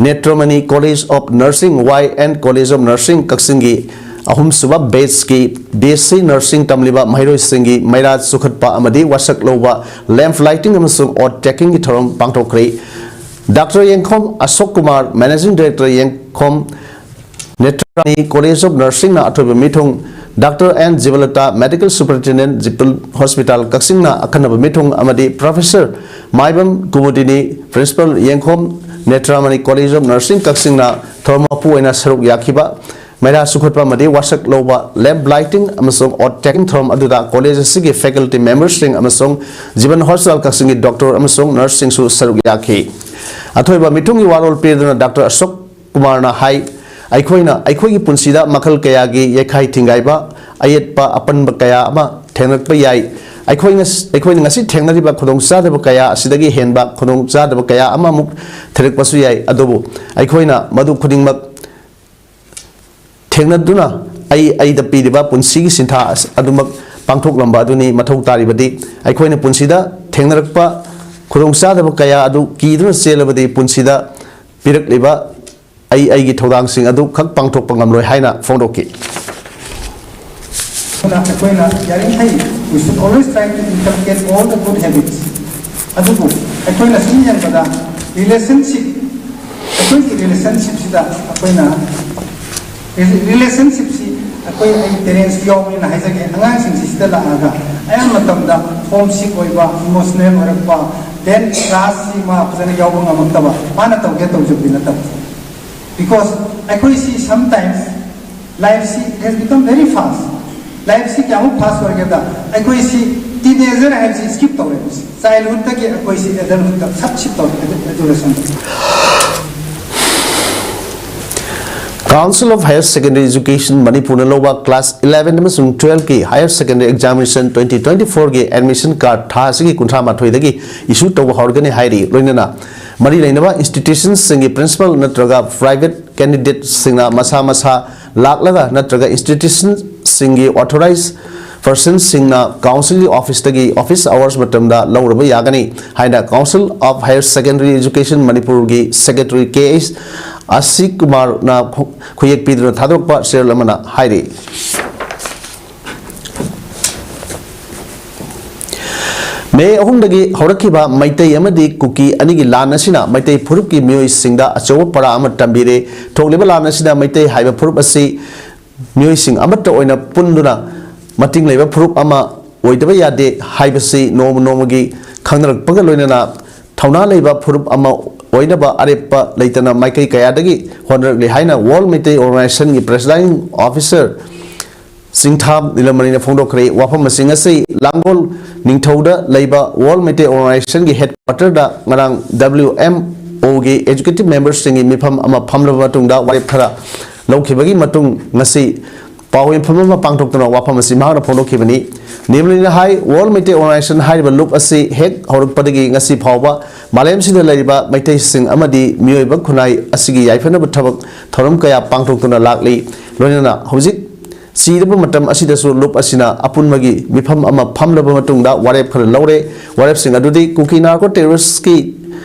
ꯅꯦꯇ꯭ꯔꯃꯅꯤ College of Nursing, Y N College of Nursing ꯀꯛꯆꯤꯡꯒꯤ ꯑꯍꯨꯝꯁꯨꯕ batch ꯀꯤ B S C nursing ꯇꯝꯂꯤꯕ ꯃꯍꯩꯔꯣꯏꯁꯤꯡꯒꯤ ꯃꯩꯔꯥ ꯆꯨꯈꯠꯄ ꯑꯃꯗꯤ ꯋꯥꯁꯛ ꯂꯧꯕ, lamp lighting ꯑꯃꯁꯨꯡ oath taking ꯒꯤ ꯊꯧꯔꯝ ꯄꯥꯡꯊꯣꯛꯈ꯭ꯔꯦ꯫ Doctor ꯌꯦꯡꯈꯣꯝ ꯑꯁꯣꯛ ꯀꯨꯃꯥꯔ, Managing Director ꯌꯦꯡꯈꯣꯝ ꯅꯦꯇ꯭ꯔꯥꯅꯤ College of Nursing ꯅ ꯑꯊꯣꯏꯕ ꯃꯤꯊꯨꯡ, Doctor N ꯖꯤꯕꯂꯇꯥ, Medical Superintendent, ꯖꯤꯄꯜ Hospital ꯀꯛꯆꯤꯡꯅ ꯑꯈꯟꯅꯕ ꯃꯤꯊꯨꯡ ꯑꯃꯗꯤ Professor ꯃꯥꯏꯕꯝ ꯀꯨꯃꯨꯗꯤꯅꯤ, Principal ꯌꯦꯡꯈꯣꯝ ꯅꯦꯇ꯭ꯔꯥꯃꯅꯤ College of Nursing ꯀꯛꯆꯤꯡꯅ ꯊꯧꯔꯝ ꯃꯄꯨ ꯑꯣꯏꯅ ꯁꯔꯨꯛ ꯌꯥꯈꯤꯕ꯫ ꯃꯩꯔꯥ ꯆꯨꯈꯠꯄ ꯑꯃꯗꯤ ꯋꯥꯁꯛ ꯂꯧꯕ, lamp lighting ꯑꯃꯁꯨꯡ oath taking ꯊꯧꯔꯝ ꯑꯗꯨꯗ college ꯑꯁꯤꯒꯤ faculty member ꯁꯤꯡ ꯑꯃꯁꯨꯡ ꯖꯤꯕꯟ Hospital ꯀꯛꯆꯤꯡꯒꯤ doctor ꯑꯃꯁꯨꯡ nurse ꯁꯤꯡꯁꯨ ꯁꯔꯨꯛ ꯌꯥꯈꯤ꯫ ꯑꯊꯣꯏꯕ ꯃꯤꯊꯨꯡꯒꯤ ꯋꯥꯔꯣꯜ ꯄꯤꯗꯨꯅ Doctor ꯑꯁꯣꯛ ꯀꯨꯃꯥꯔꯅ ꯍꯥꯏ, ꯑꯩꯈꯣꯏꯅ ꯑꯩꯈꯣꯏꯒꯤ ꯄꯨꯟꯁꯤꯗ ꯃꯈꯜ ꯀꯌꯥꯒꯤ ꯌꯩꯈꯥꯏ ꯊꯤꯡꯒꯥꯏꯕ, ꯑꯌꯦꯠꯄ ꯑꯄꯟꯕ ꯀꯌꯥ ꯑꯃ ꯊꯦꯡꯅꯔꯛꯄ ꯌꯥꯏ꯫ ꯑꯩꯈꯣꯏꯅ, ꯑꯩꯈꯣꯏꯅ ꯉꯁꯤ ꯊꯦꯡꯅꯔꯤꯕ ꯈꯨꯗꯣꯡꯆꯥꯗꯕ ꯀꯌꯥ ꯑꯁꯤꯗꯒꯤ ꯍꯦꯟꯕ ꯈꯨꯗꯣꯡꯆꯥꯗꯕ ꯀꯌꯥ ꯑꯃꯃꯨꯛ ꯊꯦꯡꯅꯔꯛꯄꯁꯨ ꯌꯥꯏ, ꯑꯗꯨꯕꯨ ꯑꯩꯈꯣꯏꯅ ꯃꯗꯨ ꯈꯨꯗꯤꯡꯃꯛ ꯊꯦꯡꯅꯗꯨꯅ ꯑꯩ, ꯑꯩꯗ ꯄꯤꯔꯤꯕ ꯄꯨꯟꯁꯤꯒꯤ ꯁꯤꯟꯊꯥ ꯑꯁ-, ꯑꯗꯨꯃꯛ ꯄꯥꯡꯊꯣꯛꯂꯝꯕ ꯑꯗꯨꯅꯤ ꯃꯊꯧ ꯇꯥꯔꯤꯕꯗꯤ꯫ ꯑꯩꯈꯣꯏꯅ ꯄꯨꯟꯁꯤꯗ ꯊꯦꯡꯅꯔꯛꯄ ꯈꯨꯗꯣꯡꯆꯥꯗꯕ ꯀꯌꯥ ꯑꯗꯨ ꯀꯤꯗꯨꯅ ꯆꯦꯜꯂꯕꯗꯤ ꯄꯨꯟꯁꯤꯗ ꯄꯤꯔꯛꯂꯤꯕ ꯑꯩ, ꯑꯩꯒꯤ ꯊꯧꯗꯥꯡꯁꯤꯡ ꯑꯗꯨ ꯈꯛ ꯄꯥꯡꯊꯣꯛꯄ ꯉꯝꯂꯣꯏ ꯍꯥꯏꯅ ꯐꯣꯡꯗꯣꯛꯈꯤ꯫ ꯑꯗꯨꯅ ꯑꯩꯈꯣꯏꯅ ꯌꯥꯔꯤꯈꯩ we should always try to inculcate all the good habits. ꯑꯗꯨꯕꯨ ꯑꯩꯈꯣꯏꯅ ꯁꯨꯝ ꯌꯦꯡꯕꯗ relationship, ꯑꯩꯈꯣꯏꯒꯤ relationship ꯁꯤꯗ ꯑꯩꯈꯣꯏꯅ relationship ꯁꯤ ꯑꯩꯈꯣꯏ, ꯑꯩ parents ꯌꯥꯎꯕꯅꯤꯅ ꯍꯥꯏꯖꯒꯦ, ꯑꯉꯥꯡꯁꯤꯡꯁꯤ ꯁꯤꯗ ꯂꯥꯛꯑꯒ ꯑꯌꯥꯝꯕ ꯃꯇꯝꯗ home sick ꯑꯣꯏꯕ, emotional ꯑꯣꯏꯔꯛꯄ, then class ꯁꯤ ꯃꯥ ꯐꯖꯅ ꯌꯥꯎꯕ ꯉꯝꯃꯛꯇꯕ, ꯃꯥꯅ ꯇꯧꯒꯦ ꯇꯧꯖꯕꯗꯤ ꯅꯠꯇꯕ꯫ Because ꯑꯩꯈꯣꯏꯁꯤ sometimes life ꯁꯤ has become very fast. Life ꯁꯤ ꯀꯌꯥꯃꯨꯛ fast ꯑꯣꯏꯒꯦꯗ, ꯑꯩꯈꯣꯏꯁꯤ ꯇꯤꯅꯦꯖꯔ ꯍꯥꯏꯕꯁꯤ ꯁ꯭ꯀꯤꯞ ꯇꯧꯔꯦ꯫ ꯆꯥꯏꯜꯍꯨꯗꯇꯒꯤ ꯑꯩꯈꯣꯏꯁꯤ ꯑꯦꯗꯜꯍꯨꯗꯇ ꯁꯕ ꯁꯤꯞ ꯇꯧꯔꯦ꯫ Education Council of Higher Secondary Education ꯃꯅꯤꯄꯨꯔꯅ ꯂꯧꯕ class eleven ꯑꯃꯁꯨꯡ twelve ꯀꯤ higher secondary examination twenty twenty four ꯒꯤ admission card ꯊꯥ ꯑꯁꯤꯒꯤ ꯀꯨꯟꯊ꯭ꯔꯥ ꯃꯥꯊꯣꯏꯗꯒꯤ issue ꯇꯧꯕ ꯍꯧꯔꯒꯅꯤ ꯍꯥꯏꯔꯤ꯫ ꯂꯣꯏꯅꯅ ꯃꯔꯤ ꯂꯩꯅꯕ institution ꯁꯤꯡꯒꯤ principal ꯅꯠꯇ꯭ꯔꯒ private candidate ꯁꯤꯡꯅ ꯃꯁꯥ ꯃꯁꯥ ꯂꯥꯛꯂꯒ ꯅꯠꯇ꯭ꯔꯒ institution ꯁꯤꯡꯒꯤ authorized person ꯁꯤꯡꯅ council ꯒꯤ office ꯇꯒꯤ office hours ꯃꯇꯝꯗ ꯂꯧꯔꯕ ꯌꯥꯒꯅꯤ ꯍꯥꯏꯅ Council of Higher Secondary Education ꯃꯅꯤꯄꯨꯔꯒꯤ secretary ꯀꯦ ꯑꯦꯁ ꯑꯁꯤꯀꯨꯃꯥꯔꯅ ꯈꯨꯌꯦꯛ ꯄꯤꯗꯨꯅ ꯊꯥꯗꯣꯔꯛꯄ serial ꯑꯃꯅ ꯍꯥꯏꯔꯤ꯫ ꯃꯦ ꯑꯍꯨꯝꯗꯒꯤ ꯍꯧꯔꯛꯈꯤꯕ ꯃꯩꯇꯩ ꯑꯃꯗꯤ ꯀꯨꯀꯤ ꯑꯅꯤꯒꯤ ꯂꯥꯟ ꯑꯁꯤꯅ ꯃꯩꯇꯩ ꯐꯨꯔꯨꯞꯀꯤ ꯃꯤꯑꯣꯏꯁꯤꯡꯗ ꯑꯆꯧꯕ ꯄꯔꯥ ꯑꯃ ꯇꯝꯕꯤꯔꯦ꯫ ꯊꯣꯛꯂꯤꯕ ꯂꯥꯟ ꯑꯁꯤꯅ ꯃꯩꯇꯩ ꯍꯥꯏꯕ ꯐꯨꯔꯨꯞ ꯑꯁꯤ ꯃꯤꯑꯣꯏꯁꯤꯡ ꯑꯃꯠꯇ ꯑꯣꯏꯅ ꯄꯨꯟꯗꯨꯅ ꯃꯇꯤꯡ ꯂꯩꯕ ꯐꯨꯔꯨꯞ ꯑꯃ ꯑꯣꯏꯗꯕ ꯌꯥꯗꯦ ꯍꯥꯏꯕꯁꯤ ꯅꯣꯡꯃ ꯅꯣꯡꯃꯒꯤ ꯈꯪꯅꯔꯛꯄꯒ ꯂꯣꯏꯅꯅ ꯊꯧꯅꯥ ꯂꯩꯕ ꯐꯨꯔꯨꯞ ꯑꯃ ꯑꯣꯏꯅꯕ ꯑꯔꯦꯞꯄ ꯂꯩꯇꯅ ꯃꯥꯏꯀꯩ ꯀꯌꯥꯗꯒꯤ ꯍꯣꯠꯅꯔꯛꯂꯤ ꯍꯥꯏꯅ World Meitei Organization ꯒꯤ presiding officer ꯆꯤꯡꯊꯥꯝ ꯅꯤꯂꯃꯅꯤꯅ ꯐꯣꯡꯗꯣꯛꯈ꯭ꯔꯦ꯫ ꯋꯥꯐꯝꯁꯤꯡ ꯑꯁꯤ ꯂꯥꯡꯒꯣꯜ ꯅꯤꯡꯊꯧꯗ ꯂꯩꯕ World Meitei Organization ꯒꯤ headquarter ꯗ ꯉꯔꯥꯡ ꯗꯕ꯭ꯂꯤꯎ ꯑꯦꯝ ꯑꯣ ꯒꯤ executive member ꯁꯤꯡꯒꯤ ꯃꯤꯐꯝ ꯑꯃ ꯐꯝꯂꯕ ꯃꯇꯨꯡꯗ ꯋꯥꯔꯦꯞ ꯈꯔ ꯂꯧꯈꯤꯕꯒꯤ ꯃꯇꯨꯡ ꯉꯁꯤ ꯄꯥꯎ ꯌꯦꯟꯐꯝ ꯑꯃ ꯄꯥꯡꯊꯣꯛꯇꯨꯅ ꯋꯥꯐꯝ ꯑꯁꯤ ꯃꯍꯥꯛꯅ ꯐꯣꯡꯗꯣꯛꯈꯤꯕꯅꯤ꯫ ꯅꯤꯂꯃꯅꯤꯅ ꯍꯥꯏ, World Meitei Organization ꯍꯥꯏꯔꯤꯕ ꯂꯨꯞ ꯑꯁꯤ ꯍꯦꯛ ꯍꯧꯔꯛꯄꯗꯒꯤ ꯉꯁꯤ ꯐꯥꯎꯕ ꯃꯥꯂꯦꯝꯁꯤꯗ ꯂꯩꯔꯤꯕ ꯃꯩꯇꯩꯁꯤꯡ ꯑꯃꯗꯤ ꯃꯤꯑꯣꯏꯕ ꯈꯨꯟꯅꯥꯏ ꯑꯁꯤꯒꯤ ꯌꯥꯏꯐꯅꯕ ꯊꯕꯛ ꯊꯧꯔꯝ ꯀꯌꯥ ꯄꯥꯡꯊꯣꯛꯇꯨꯅ ꯂꯥꯛꯂꯤ꯫ ꯂꯣꯏꯅꯅ ꯍꯧꯖꯤꯛ ꯆꯤꯔꯕ ꯃꯇꯝ ꯑꯁꯤꯗꯁꯨ ꯂꯨꯞ ꯑꯁꯤꯅ ꯑꯄꯨꯟꯕꯒꯤ ꯃꯤꯐꯝ ꯑꯃ ꯐꯝꯂꯕ ꯃꯇꯨꯡꯗ ꯋꯥꯔꯦꯞ ꯈꯔ ꯂꯧꯔꯦ꯫ ꯋꯥꯔꯦꯞꯁꯤꯡ ꯑꯗꯨꯗꯤ ꯀꯨꯀꯤ narco terrorist ꯀꯤ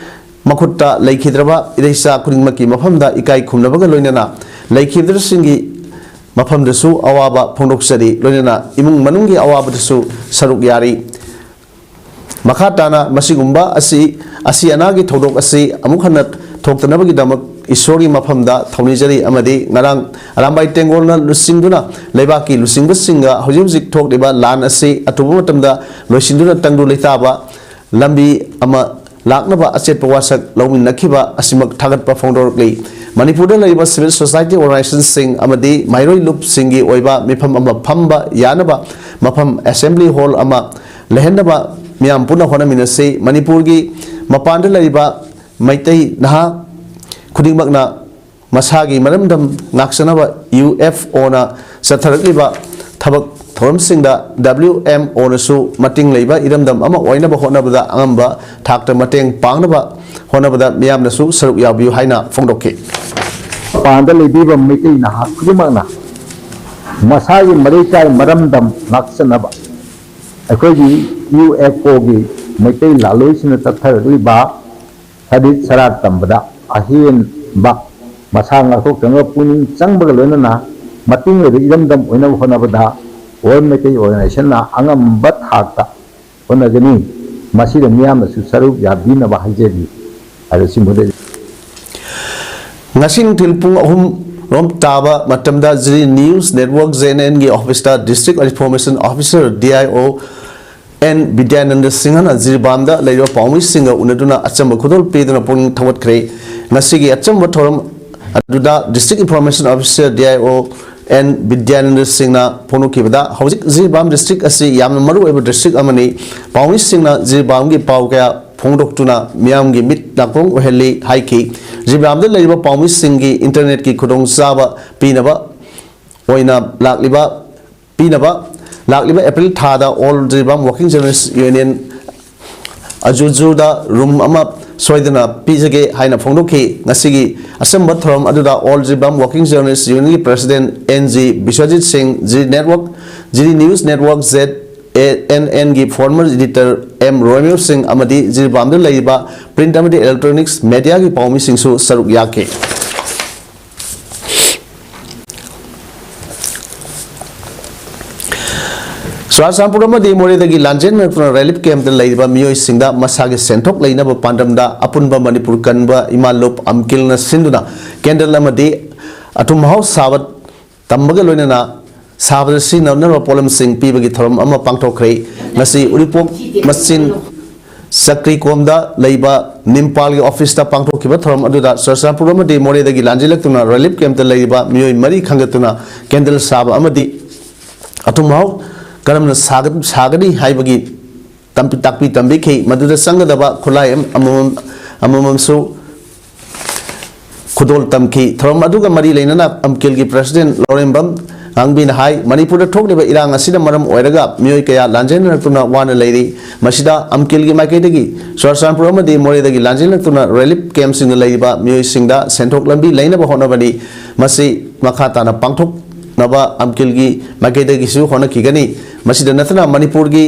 ꯃꯈꯨꯠꯇ ꯂꯩꯈꯤꯗ꯭ꯔꯕ ꯏꯔꯩꯆꯥ ꯈꯨꯗꯤꯡꯃꯛꯀꯤ ꯃꯐꯝꯗ ꯏꯀꯥꯏ ꯈꯨꯝꯅꯕꯒ ꯂꯣꯏꯅꯅ ꯂꯩꯈꯤꯗ꯭ꯔꯕꯁꯤꯡꯒꯤ ꯃꯐꯝꯗꯁꯨ ꯑꯋꯥꯕ ꯐꯣꯡꯗꯣꯛꯆꯔꯤ꯫ ꯂꯣꯏꯅꯅ ꯏꯃꯨꯡ ꯃꯅꯨꯡꯒꯤ ꯑꯋꯥꯕꯗꯁꯨ ꯁꯔꯨꯛ ꯌꯥꯔꯤ꯫ ꯃꯈꯥ ꯇꯥꯅ ꯃꯁꯤꯒꯨꯝꯕ ꯑꯁꯤ, ꯑꯁꯤ ꯑꯅꯥꯒꯤ ꯊꯧꯗꯣꯛ ꯑꯁꯤ ꯑꯃꯨꯛ ꯍꯟꯅ ꯊꯣꯛꯇꯅꯕꯒꯤꯗꯃꯛ ꯏꯁꯣꯔꯒꯤ ꯃꯐꯝꯗ ꯊꯧꯅꯤꯖꯔꯤ ꯑꯃꯗꯤ ꯉꯔꯥꯡ ꯑꯔꯥꯝꯕꯥꯏ ꯇꯦꯡꯒꯣꯜꯅ ꯂꯨꯆꯤꯡꯗꯨꯅ ꯂꯩꯕꯥꯛꯀꯤ ꯂꯨꯆꯤꯡꯕꯁꯤꯡꯒ ꯍꯧꯖꯤꯛ ꯍꯧꯖꯤꯛ ꯊꯣꯛꯂꯤꯕ ꯂꯥꯟ ꯑꯁꯤ ꯑꯊꯨꯕ ꯃꯇꯝꯗ ꯂꯣꯏꯁꯤꯟꯗꯨꯅ ꯇꯪꯗꯨ ꯂꯩꯇꯥꯕ ꯂꯝꯕꯤ ꯑꯃ ꯂꯥꯛꯅꯕ ꯑꯆꯦꯠꯄ ꯋꯥꯁꯛ ꯂꯧꯃꯤꯟꯅꯈꯤꯕ ꯑꯁꯤꯃꯛ ꯊꯥꯒꯠꯄ ꯐꯣꯡꯗꯣꯔꯛꯂꯤ꯫ ꯃꯅꯤꯄꯨꯔꯗ ꯂꯩꯔꯤꯕ civil society organization ꯁꯤꯡ ꯑꯃꯗꯤ ꯃꯍꯩꯔꯣꯏ ꯂꯨꯞꯁꯤꯡꯒꯤ ꯑꯣꯏꯕ ꯃꯤꯐꯝ ꯑꯃ ꯐꯝꯕ ꯌꯥꯅꯕ ꯃꯐꯝ assembly hall ꯑꯃ ꯂꯩꯍꯟꯅꯕ ꯃꯤꯌꯥꯝ ꯄꯨꯟꯅ ꯍꯣꯠꯅꯃꯤꯟꯅꯁꯤ꯫ ꯃꯅꯤꯄꯨꯔꯒꯤ ꯃꯄꯥꯟꯗ ꯂꯩꯔꯤꯕ ꯃꯩꯇꯩ ꯅꯍꯥ ꯈꯨꯗꯤꯡꯃꯛꯅ ꯃꯁꯥꯒꯤ ꯃꯔꯝꯗꯝ ꯉꯥꯛꯆꯅꯕ ꯌꯨ ꯑꯦꯐ ꯑꯣꯅ ꯆꯠꯊꯔꯛꯂꯤꯕ ꯊꯕꯛ ꯊꯧꯔꯝꯁꯤꯡꯗ ꯗꯕ꯭ꯂꯤꯎ ꯑꯦꯝ ꯑꯣꯅꯁꯨ ꯃꯇꯤꯡ ꯂꯩꯕ ꯏꯔꯝꯗꯝ ꯑꯃ ꯑꯣꯏꯅꯕ ꯍꯣꯠꯅꯕꯗ ꯑꯉꯝꯕ ꯊꯥꯛꯇ ꯃꯇꯦꯡ ꯄꯥꯡꯅꯕ ꯍꯣꯠꯅꯕꯗ ꯃꯤꯌꯥꯝꯅꯁꯨ ꯁꯔꯨꯛ ꯌꯥꯕꯤꯌꯨ ꯍꯥꯏꯅ ꯐꯣꯡꯗꯣꯛꯈꯤ꯫ ꯃꯄꯥꯟꯗ ꯂꯩꯕꯤꯕ ꯃꯩꯇꯩ ꯅꯍꯥ ꯈꯨꯗꯤꯡꯃꯛꯅ ꯃꯁꯥꯒꯤ ꯃꯔꯩꯀꯥꯏ ꯃꯔꯝꯗꯝ ꯉꯥꯛꯆꯅꯕ ꯑꯩꯈꯣꯏꯒꯤ ꯌꯨ ꯑꯦꯐ ꯑꯣꯒꯤ ꯃꯩꯇꯩ ꯂꯥꯂꯣꯏꯁꯤꯡꯅ ꯆꯠꯊꯔꯛꯂꯤꯕ ꯁꯔꯤꯠ ꯁꯔꯥꯠ ꯇꯝꯕꯗ ꯑꯍꯦꯟꯕ ꯃꯁꯥ ꯉꯥꯛꯊꯣꯛꯆꯅꯕ ꯄꯨꯛꯅꯤꯡ ꯆꯪꯕꯒ ꯂꯣꯏꯅꯅ ꯃꯇꯤꯡ ꯂꯩꯕ ꯏꯔꯝꯗꯝ ꯑꯣꯏꯅꯕ ꯍꯣꯠꯅꯕꯗ ꯋꯥꯔꯜ ꯃꯩꯇꯩ ꯑꯣꯔꯒꯅꯥꯏꯖꯦꯁꯟꯅ ꯑꯉꯝꯕ ꯊꯥꯛꯇ ꯍꯣꯠꯅꯒꯅꯤ꯫ ꯃꯁꯤꯗ ꯃꯤꯌꯥꯝꯅꯁꯨ ꯁꯔꯨꯛ ꯌꯥꯕꯤꯅꯕ ꯍꯥꯏꯖꯔꯤ ꯍꯥꯏꯕꯁꯤ ꯃꯣꯗꯤ꯫ ꯉꯁꯤ ꯅꯨꯡꯊꯤꯜ ꯄꯨꯡ ꯑꯍꯨꯝ ꯔꯣꯝ ꯇꯥꯕ ꯃꯇꯝꯗ G news network J N ꯑꯦꯟꯒꯤ ꯑꯣꯐꯤꯁꯇ District Information Officer, D I O, N Bidyananda Singha ꯖꯤꯔꯤꯕꯥꯝꯗ ꯂꯩꯔꯤꯕ ꯄꯥꯎꯃꯤꯁꯤꯡꯒ ꯎꯅꯗꯨꯅ ꯑꯆꯝꯕ ꯈꯨꯗꯣꯜ ꯄꯤꯗꯨꯅ ꯄꯨꯛꯅꯤꯡ ꯊꯧꯒꯠꯈ꯭ꯔꯦ꯫ ꯉꯁꯤꯒꯤ ꯑꯆꯝꯕ ꯊꯧꯔꯝ ꯑꯗꯨꯗ District Information Officer, D I O, N Bidyananda ꯁꯤꯡꯅ ꯐꯣꯡꯗꯣꯛꯈꯤꯕꯗ, ꯍꯧꯖꯤꯛ ꯖꯤꯔꯤꯕꯥꯝ district ꯑꯁꯤ ꯌꯥꯝꯅ ꯃꯔꯨꯑꯣꯏꯕ district ꯑꯃꯅꯤ꯫ ꯄꯥꯎꯃꯤꯁꯤꯡꯅ ꯖꯤꯔꯤꯕꯥꯝꯒꯤ ꯄꯥꯎ ꯀꯌꯥ ꯐꯣꯡꯗꯣꯛꯇꯨꯅ ꯃꯤꯌꯥꯝꯒꯤ ꯃꯤꯠ ꯅꯥꯀꯣꯡ ꯑꯣꯏꯍꯜꯂꯤ ꯍꯥꯏꯈꯤ꯫ ꯖꯤꯔꯤꯕꯥꯝꯗ ꯂꯩꯔꯤꯕ ꯄꯥꯎꯃꯤꯁꯤꯡꯒꯤ internetꯀꯤ ꯈꯨꯗꯣꯡꯆꯥꯕ ꯄꯤꯅꯕ ꯑꯣꯏꯅ ꯂꯥꯛꯂꯤꯕ ꯄꯤꯅꯕ ꯂꯥꯛꯂꯤꯕ ꯑꯦꯄ꯭ꯔꯤꯜ ꯊꯥꯗ All Jiribam Working Journalist Union ꯑꯖꯨꯖꯨꯗ room ꯑꯃ ꯁꯣꯏꯗꯅ ꯄꯤꯖꯒꯦ ꯍꯥꯏꯅ ꯐꯣꯡꯗꯣꯛꯈꯤ꯫ ꯉꯁꯤꯒꯤ ꯑꯆꯝꯕ ꯊꯧꯔꯝ ꯑꯗꯨꯗ All Jiribam Working Journalist Unionꯒꯤ President N G Biswajit Singh, G network, G news network J N ꯑꯦꯟꯒꯤ former editor M Romeo Singh ꯑꯃꯗꯤ ꯖꯤꯔꯤꯕꯥꯝꯗ ꯂꯩꯔꯤꯕ print ꯑꯃꯗꯤ electronics mediaꯒꯤ ꯄꯥꯎꯃꯤꯁꯤꯡꯁꯨ ꯁꯔꯨꯛ ꯌꯥꯈꯤ꯫ ꯆꯨꯔꯥꯆꯥꯟꯄꯨꯔ ꯑꯃꯗꯤ ꯃꯣꯔꯦꯗꯒꯤ ꯂꯥꯟꯖꯦꯟꯅꯔꯛꯇꯨꯅ relief campꯇ ꯂꯩꯔꯤꯕ ꯃꯤꯑꯣꯏꯁꯤꯡꯗ ꯃꯁꯥꯒꯤ ꯁꯦꯟꯊꯣꯛ ꯂꯩꯅꯕ ꯄꯥꯟꯗꯝꯗ ꯑꯄꯨꯟꯕ ꯃꯅꯤꯄꯨꯔ ꯀꯟꯕ ꯏꯃꯥ ꯂꯨꯞ ꯑꯝꯀꯤꯜꯅ ꯁꯤꯟꯗꯨꯅ candle ꯑꯃꯗꯤ ꯑꯊꯨꯝ ꯑꯍꯥꯎ ꯁꯥꯕ ꯇꯝꯕꯒ ꯂꯣꯏꯅꯅ ꯁꯥꯕꯗ ꯁꯤꯖꯤꯟꯅꯅꯕ ꯄꯣꯠꯂꯝꯁꯤꯡ ꯄꯤꯕꯒꯤ ꯊꯧꯔꯝ ꯑꯃ ꯄꯥꯡꯊꯣꯛꯈ꯭ꯔꯦ꯫ ꯉꯁꯤ ꯎꯔꯤꯄꯣꯛ ꯃꯆꯤꯟ ꯆꯀ꯭ꯔꯤꯀꯣꯝꯗ ꯂꯩꯕ ꯅꯤꯝꯄꯥꯜꯒꯤ ꯑꯣꯐꯤꯁꯇ ꯄꯥꯡꯊꯣꯛꯈꯤꯕ ꯊꯧꯔꯝ ꯑꯗꯨꯗ ꯆꯨꯔꯆꯥꯟꯄꯨꯔ ꯑꯃꯗꯤ ꯃꯣꯔꯦꯗꯒꯤ ꯂꯥꯟꯖꯦꯜꯂꯛꯇꯨꯅ relief campꯇ ꯂꯩꯔꯤꯕ ꯃꯤꯑꯣꯏ ꯃꯔꯤ ꯈꯟꯒꯠꯇꯨꯅ candle ꯁꯥꯕ ꯑꯃꯗꯤ ꯑꯊꯨꯝ ꯑꯍꯥꯎ ꯀꯔꯝꯅ ꯁꯥꯒ-, ꯁꯥꯒꯅꯤ ꯍꯥꯏꯕꯒꯤ ꯇꯥꯛꯄꯤ ꯇꯝꯕꯤꯈꯤ꯫ ꯃꯗꯨꯗ ꯆꯪꯒꯗꯕ ꯈꯨꯠꯂꯥꯏ ꯑꯃꯃꯝ ꯑꯃꯃꯝꯁꯨ ꯈꯨꯗꯣꯜ ꯇꯝꯈꯤ꯫ ꯊꯧꯔꯝ ꯑꯗꯨꯒ ꯃꯔꯤ ꯂꯩꯅꯅ ꯑꯝꯀꯤꯜꯒꯤ ꯄ꯭ꯔꯁꯤꯗꯦꯟ ꯂꯧꯔꯦꯝꯕꯝ ꯉꯥꯡꯕꯤꯅ ꯍꯥꯏ, ꯃꯅꯤꯄꯨꯔꯗ ꯊꯣꯛꯂꯤꯕ ꯏꯔꯥꯡ ꯑꯁꯤꯅ ꯃꯔꯝ ꯑꯣꯏꯔꯒ ꯃꯤꯑꯣꯏ ꯀꯌꯥ ꯂꯥꯟꯖꯦꯟꯅꯔꯛꯇꯨꯅ ꯋꯥꯅ ꯂꯩꯔꯤ꯫ ꯃꯁꯤꯗ ꯑꯝꯀꯤꯜꯒꯤ ꯃꯥꯏꯀꯩꯗꯒꯤ ꯆꯨꯔꯥꯆꯥꯟꯄꯨꯔ ꯑꯃꯗꯤ ꯃꯣꯔꯦꯗꯒꯤ ꯂꯥꯟꯖꯦꯟꯅꯔꯛꯇꯨꯅ ꯔꯤꯂꯤꯐ ꯀꯦꯝꯞꯁꯤꯡꯗ ꯂꯩꯔꯤꯕ ꯃꯤꯑꯣꯏꯁꯤꯡꯗ ꯁꯦꯟꯊꯣꯛ ꯂꯝꯕꯤ ꯂꯩꯅꯕ ꯍꯣꯠꯅꯕꯅꯤ꯫ ꯃꯁꯤ ꯃꯈꯥ ꯇꯥꯅ ꯄꯥꯡꯊꯣꯛꯅꯕ ꯑꯝꯀꯤꯜꯒꯤ ꯃꯥꯏꯀꯩꯗꯒꯤꯁꯨ ꯍꯣꯠꯅꯈꯤꯒꯅꯤ꯫ ꯃꯁꯤꯗ ꯅꯠꯇꯅ ꯃꯅꯤꯄꯨꯔꯒꯤ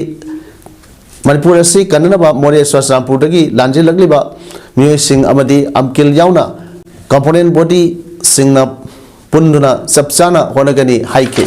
ꯃꯅꯤꯄꯨꯔ ꯑꯁꯤ ꯀꯟꯅꯅꯕ ꯃꯣꯔꯦ ꯆꯨꯔꯥꯆꯥꯟꯄꯨꯔꯗꯒꯤ ꯂꯥꯟꯖꯦꯜꯂꯛꯂꯤꯕ ꯃꯤꯑꯣꯏꯁꯤꯡ ꯑꯃꯗꯤ ꯑꯝꯀꯤꯜ ꯌꯥꯎꯅ ꯀꯝꯄꯣꯅꯦꯟ ꯕꯣꯗꯤꯁꯤꯡꯅ ꯄꯨꯟꯗꯨꯅ ꯆꯞ ꯆꯥꯅ ꯍꯣꯠꯅꯒꯅꯤ ꯍꯥꯏꯈꯤ꯫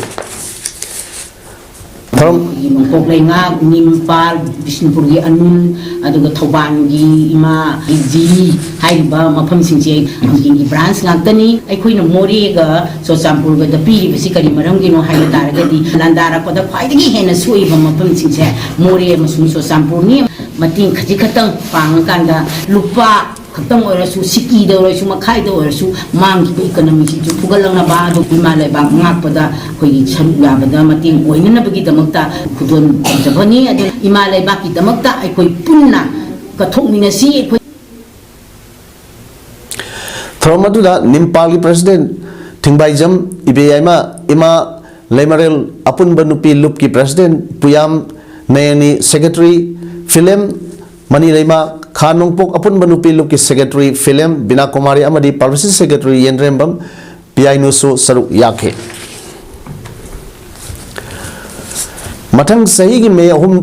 ꯊꯧꯔꯝ ꯑꯩꯈꯣꯏꯒꯤ ꯅꯣꯡꯄꯣꯛ ꯂꯩꯉꯥꯛ, ꯅꯤꯝꯄꯥꯜ, ꯕꯤꯁꯅꯨꯄꯨꯔꯒꯤ ꯑꯅꯨꯜ, ꯑꯗꯨꯒ ꯊꯧꯕꯥꯜꯒꯤ ꯏꯃꯥ ꯖꯤ ꯍꯥꯏꯔꯤꯕ ꯃꯐꯝꯁꯤꯡꯁꯦ ꯑꯝꯀꯤꯜꯒꯤ ꯕ꯭ꯔꯥꯟꯁ ꯉꯥꯛꯇꯅꯤ꯫ ꯑꯩꯈꯣꯏꯅ ꯃꯣꯔꯦꯒ ꯆꯨꯔꯥꯆꯥꯟꯄꯨꯔꯒꯗ ꯄꯤꯔꯤꯕꯁꯤ ꯀꯔꯤ ꯃꯔꯝꯒꯤꯅꯣ ꯍꯥꯏꯕ ꯇꯥꯔꯒꯗꯤ, ꯂꯥꯟꯗꯥꯔꯛꯄꯗ ꯈ꯭ꯋꯥꯏꯗꯒꯤ ꯍꯦꯟꯅ ꯁꯣꯛꯏꯕ ꯃꯐꯝꯁꯤꯡꯁꯦ ꯃꯣꯔꯦ ꯑꯃꯁꯨꯡ ꯆꯨꯔꯥꯆꯥꯟꯄꯨꯔꯅꯤ꯫ ꯃꯇꯦꯡ ꯈꯖꯤꯛ ꯈꯛꯇꯪ ꯄꯥꯡꯉꯀꯥꯟꯗ ꯂꯨꯄꯥ ꯈꯛꯇꯪ ꯑꯣꯏꯔꯁꯨ, ꯁꯤꯀꯤꯗ ꯑꯣꯏꯔꯁꯨ, ꯃꯈꯥꯏꯗ ꯑꯣꯏꯔꯁꯨ, ꯃꯥꯡꯈꯤꯕ ꯏꯀꯣꯅꯣꯃꯤꯁꯤꯁꯨ ꯐꯨꯒꯠꯂꯛꯅꯕ, ꯑꯗꯨ ꯏꯃꯥ ꯂꯩꯕꯥꯛ ꯉꯥꯛꯄꯗ ꯑꯩꯈꯣꯏꯒꯤ ꯁꯔꯨꯛ ꯌꯥꯕꯗ ꯃꯇꯦꯡ ꯑꯣꯏꯅꯅꯕꯒꯤꯗꯃꯛꯇ ꯈꯨꯗꯣꯜ ꯇꯝꯖꯕꯅꯤ꯫ ꯑꯗꯨꯅ ꯏꯃꯥ ꯂꯩꯕꯥꯛꯀꯤꯗꯃꯛꯇ ꯑꯩꯈꯣꯏ ꯄꯨꯟꯅ ꯀꯠꯊꯣꯛꯃꯤꯟꯅꯁꯤ꯫ ꯑꯩꯈꯣꯏ ꯊꯧꯔꯝ ꯑꯗꯨꯗ ꯅꯤꯝꯄꯥꯜꯒꯤ ꯄ꯭ꯔꯁꯤꯗꯦꯟ ꯊꯤꯡꯕꯥꯏꯖꯝ ꯏꯕꯦꯌꯥꯏꯃ, ꯏꯃꯥ ꯂꯩꯃꯔꯦꯜ ꯑꯄꯨꯟꯕ ꯅꯨꯄꯤ ꯂꯨꯞꯀꯤ ꯄ꯭ꯔꯁꯤꯗꯦꯟ ꯄꯨꯌꯥꯝ ꯅꯌꯅꯤ, ꯁꯦꯀ꯭ꯔꯦꯇꯔꯤ ꯐꯤꯂꯦꯝ ꯃꯅꯤ ꯂꯩꯃ, ꯈꯥ ꯅꯣꯡꯄꯣꯛ ꯑꯄꯨꯟꯕ ꯅꯨꯄꯤ ꯂꯨꯞꯀꯤ ꯁꯦꯀ꯭ꯔꯦꯇꯔꯤ ꯐꯤꯂꯦꯝ ꯕꯤꯅꯥ ꯀꯨꯃꯥꯔꯤ ꯑꯃꯗꯤ ꯄꯕ꯭ꯂꯤꯁꯤꯇꯤ ꯁꯦꯀ꯭ꯔꯦꯇꯔꯤ ꯌꯦꯟꯗ꯭ꯔꯦꯝꯕꯝ ꯄꯤꯌꯥꯏꯅꯨꯁꯨ ꯁꯔꯨꯛ ꯌꯥꯈꯤ꯫ ꯃꯊꯪ ꯆꯍꯤꯒꯤ ꯃꯦ ꯑꯍꯨꯝ,